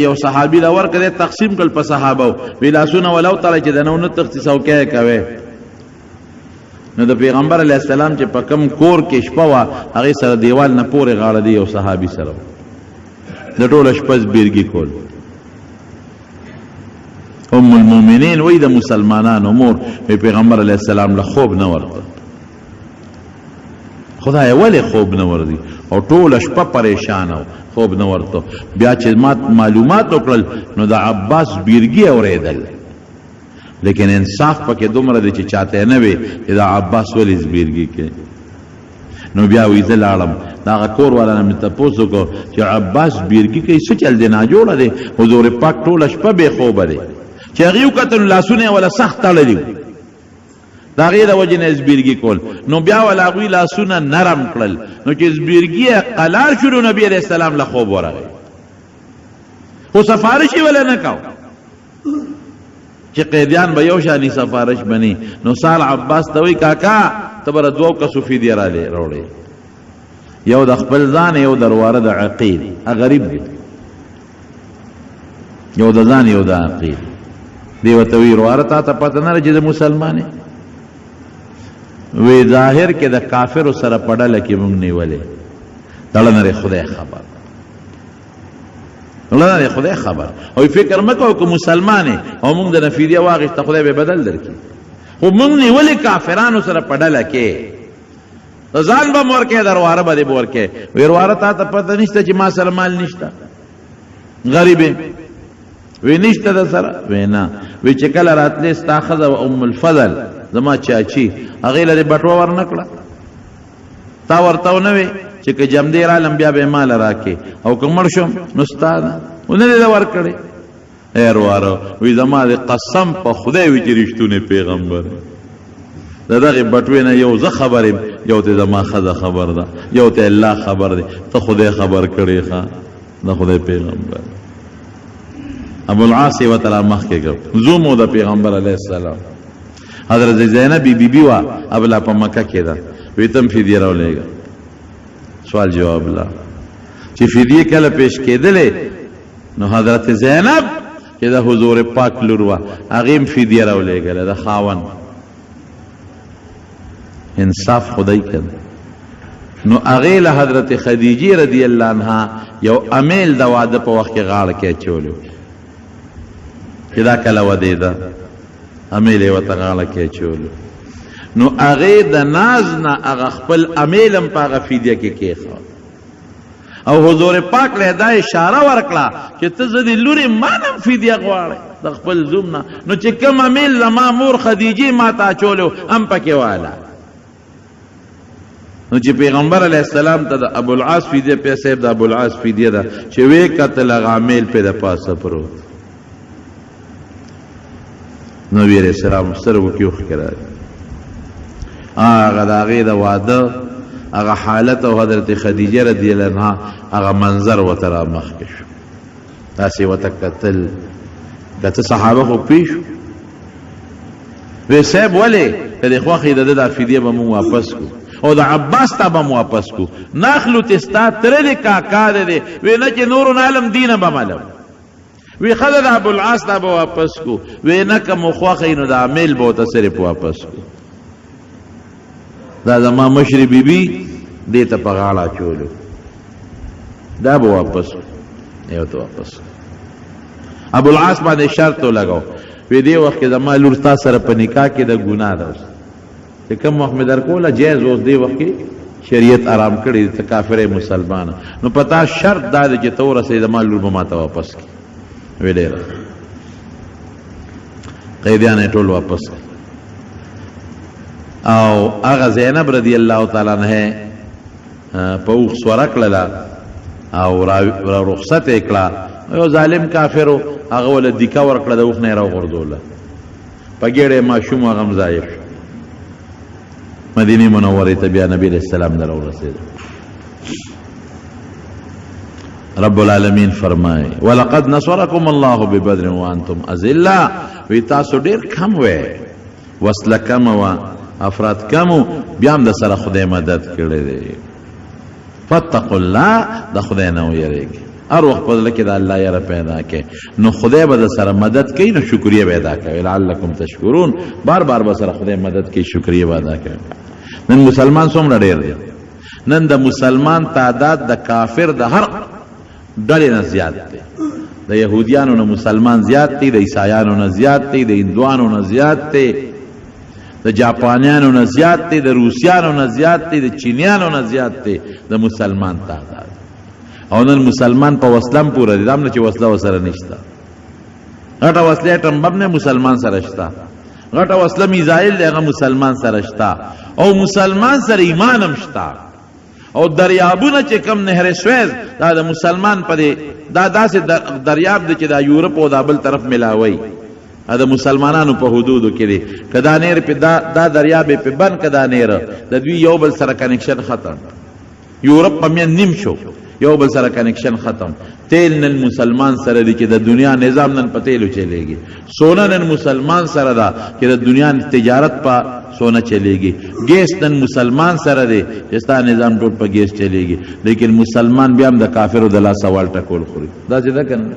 یو صحابي له ورکړه تقسیم کړ په صحابه وی لاسونه ولو تعالی چې د نو نه تختی څوکۍ کوي. نو د پیغمبر علیه السلام چې په کم کور کې شپه وه هغې سره دیوال نه پورې غاړه دی یو صحابي سره د ټوله شپه زبیرګي کول. ام المؤمنین وی د مسلمانانو مور وی پیغمبر علیه السلام له خوب نه ورته، خدای ولې خوب نه ورځي او ټوله شپه پریشانه و خوب نه ورته. بیا چې مات معلومات وکړل نو د عباس بیرګي اورېدل، لیکن انصاف پکې دومره دی چې چاته نه وي چې دا عباس ولې زبیرګي کوي. نو بیا وی زه لاړم د هغه کور والا نه مې تپوس وکړو چې عباس بیرګي کوي څه چل دی، ناجوړه دی، حضور پاک ټوله شپه بې خوبه دی. چې هغې وکتل لاسونه یې وله سخت تړلي وو، د هغې د وجې نه یې زبیرګي کول. نو بیا وله هغوی لاسونه نرم کړل، نو چې زبیرګي یې قلار شو نو نبي علیه السلام له خوب ورغی، خو سفارش یې وله نه کاوه چې قیدیان به یو شاني سفارش بني. نو سال عباس ته وایي کاکا ته به د دوو کسو فدیه راوړې، یو د خپل ځان یو د ورواره د عقیل، غریب دی، یو د ځان یو د عقیل. دی ورته وایي ورواره تا ته پته نه ده چې زه مسلمان یم؟ وی ظاهر کې د کافرو سره په ډله کې موږ نیولې، دړه نه خدای خبر، دړه نه خدای خبر. او فکر مه کوه که مسلمان یې او موږ د نه فدیه واخیسته خدای به بدل درکړي، خو موږ نیولې کافرانو سره په ډله کې، ځان به مو ورکې درواره به دې به ورکې. وی ورواره تا ته پته نشته چې ما سره مال نشته، غریب یم؟ وی نشته د سره؟ وی نه. وی چې کله راتلې ستا ښځه وه ام الفضل زما چاچي، هغې له دې بټوه ورنه کړه، تا ورته ونه وې چې که جمدې رالم بیا به یې ماله راکې او که مړ شوم نو ستا ده، ونه دې ده ورکړې. ای ورواره وی زما دې قسم په خدای وي چې رښتونی پیغمبر د دغې بټوې نه یو زه خبر یم، یو ته زما ښځه خبر ده، یو ته الله خبر دی، ته خدای خبر کړې ښه د خدای پیغمبر. ابو العاص یې ورته را مخکې کړ، زوم و د پیغمبر علیه السلام. حضرت زینب بي بي وه، ابلا په مکه کې ده، وی ته هم فدیه راولېږه. سوال جواب لا چې فدیه کله پیش کېدلې نو حضرت زینب چې د حضور پاک لور وه هغې هم فدیه راولېږله د خاوند. انصاف خدای کړ. نو هغې له حضرت خدیجې رضی الله عنها یو امیل د واده په وخت کې غاړه کې اچولی و چې دا کله ودېده، امیل یې ورته غاړه کې اچولی. نو هغې د ناز نه هغه خپل امیل هم په هغه فدیه کې کېښود، او حضور پاک له دا اشاره ورکړه چې ته زه دې لورې ما نه هم فدیه غواړې د خپل زوم نه، نو چې کوم امیل زما مور خدیجې ما ته اچولی هم پکې واله. نو چې پیغمبر علیه السلام ته د ابوالعاص فدیه پې صاحب د ابوالعاص فدیه ده چې ویې کتل هغه امیل پې د پاسه پروت، نبی علیه السلام سترګو کې اوښکې راغلې. هغه د هغې د واده هغه حالت او حضرت خدیجه رضی الله عنها هغه منظر ورته را مخکې شو، داسې ورته کتل کته صحابه خو پوه شو. وی صاحب ولې که دې خوښ د ده دا فدیه به مونږ واپس کړو او د عباس تا به مو واپس کړو، ناخلو ته ستا تره دی کاکا دی دی. وی نه چې نورو نه علم دینه به معلوم. وی ښځه د ابوالعاص تا به واپس کړو. وی نه که مو خوښ یې نو د امیل به ورته صرف واپس کړو. دا زما مشرې بیبي دې ته په غاړه اچولو، دا به واپس کړو، یو ته واپس کړو. ابوالعاص باندې شرط ولګاو، وی دې وخت کې زما لور ستا سره په نکاح کې د ګناه ده، اوس چې کوم وخت مې درکوله جایز، اوس دې وخت کې شریعت آرام کړی، ته کافر یې مسلمان، نو په تا شرط دا دی چې ته ورسې زما لور به ما ته واپس کړي. وی ډېره قیدیان یې ټول واپس کړي. او هغه زینب رضی الله تعالی عنها په اوښ سوره کړله او را رخصت یې کړه. یو ظالم کافر و، هغه ورله دیکه ورکړه، د اوښ نه یې راوغورځوله، په ګېډه یې ماشوم هغه هم ضایع شو. مدینې منورې ته بیا نبي علیه السلام نه راورسېده. رب العالمین فرمای ولقد نصرکم الله ببدر وانتم اذلہ، وی تاسو ډیر کم وې، وسله کم وه، افراد کم، بیا هم د سره خدای مدد کړی دی. فاتقوا الله، د خدای نه ویریږئ، هر وخت په زړه کې د الله یره پیدا کړئ، نو خدای به د سره مدد کوي، نو شکریه به ادا کوي. لعلکم تشکرون، بار بار به سره خدای مدد کوي، شکریه به ادا کوي. نن مسلمان څومره ډېر دی؟ نن د مسلمان تعداد د کافر د هر ډلې نه زیات دی. د یهودیانو نه مسلمان زیات دی، د عیسایانو نه زیات دی، د هندوانو نه زیات دی، د جاپانیانو نه زیات دی، د روسیانو نه زیات دی، د چینیانو نه زیات دی د مسلمان تعداد. او نن مسلمان په وسله هم پوره دی، دا هم نه چې وسله ورسره نشته. غټه وسله اټم بم نه مسلمان سره شته، غټه وسله میزایل دی هغه مسلمان سره شته، او مسلمان سره ایمان هم شته. او دریابونه چې کم نهر سویز، دا د مسلمان په دی، دا داسې دریاب دی چې دا یورپ او دا بل طرف ملاوي، دا د مسلمانانو په حدودو کې دی. که دا نهر په دا دریاب په بند، که دا نهر د دوی یو بل سره کنکشن ختم، یورپ په مین نیم شو، یو بل سره کنکشن ختم. تیل نن مسلمان سره دی چې د دنیا نظام نن په تیلو چلیږي. سونه نن مسلمان سره ده چې د دنیا تجارت په سونه چلیږي. ګیس نن مسلمان سره دی چې ستا نظام ټول په ګیس چلیږي. لیکن مسلمان بیا هم د کافرو د لاسه وال ټکول خوري. دا چې ده که نه؟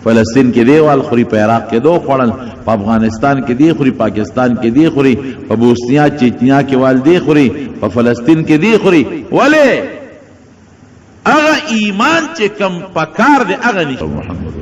فلسطین کې دی وال خوري، په عراق کې دو خوړل، په افغانستان کې دی خوري، پاکستان کې دی خوري، په بوسنیا چچنیا کې وال دی خوري، په فلسطین کې دی خوري. ولې؟ هغه ایمان چې کم پکار دی هغه نشته. محمد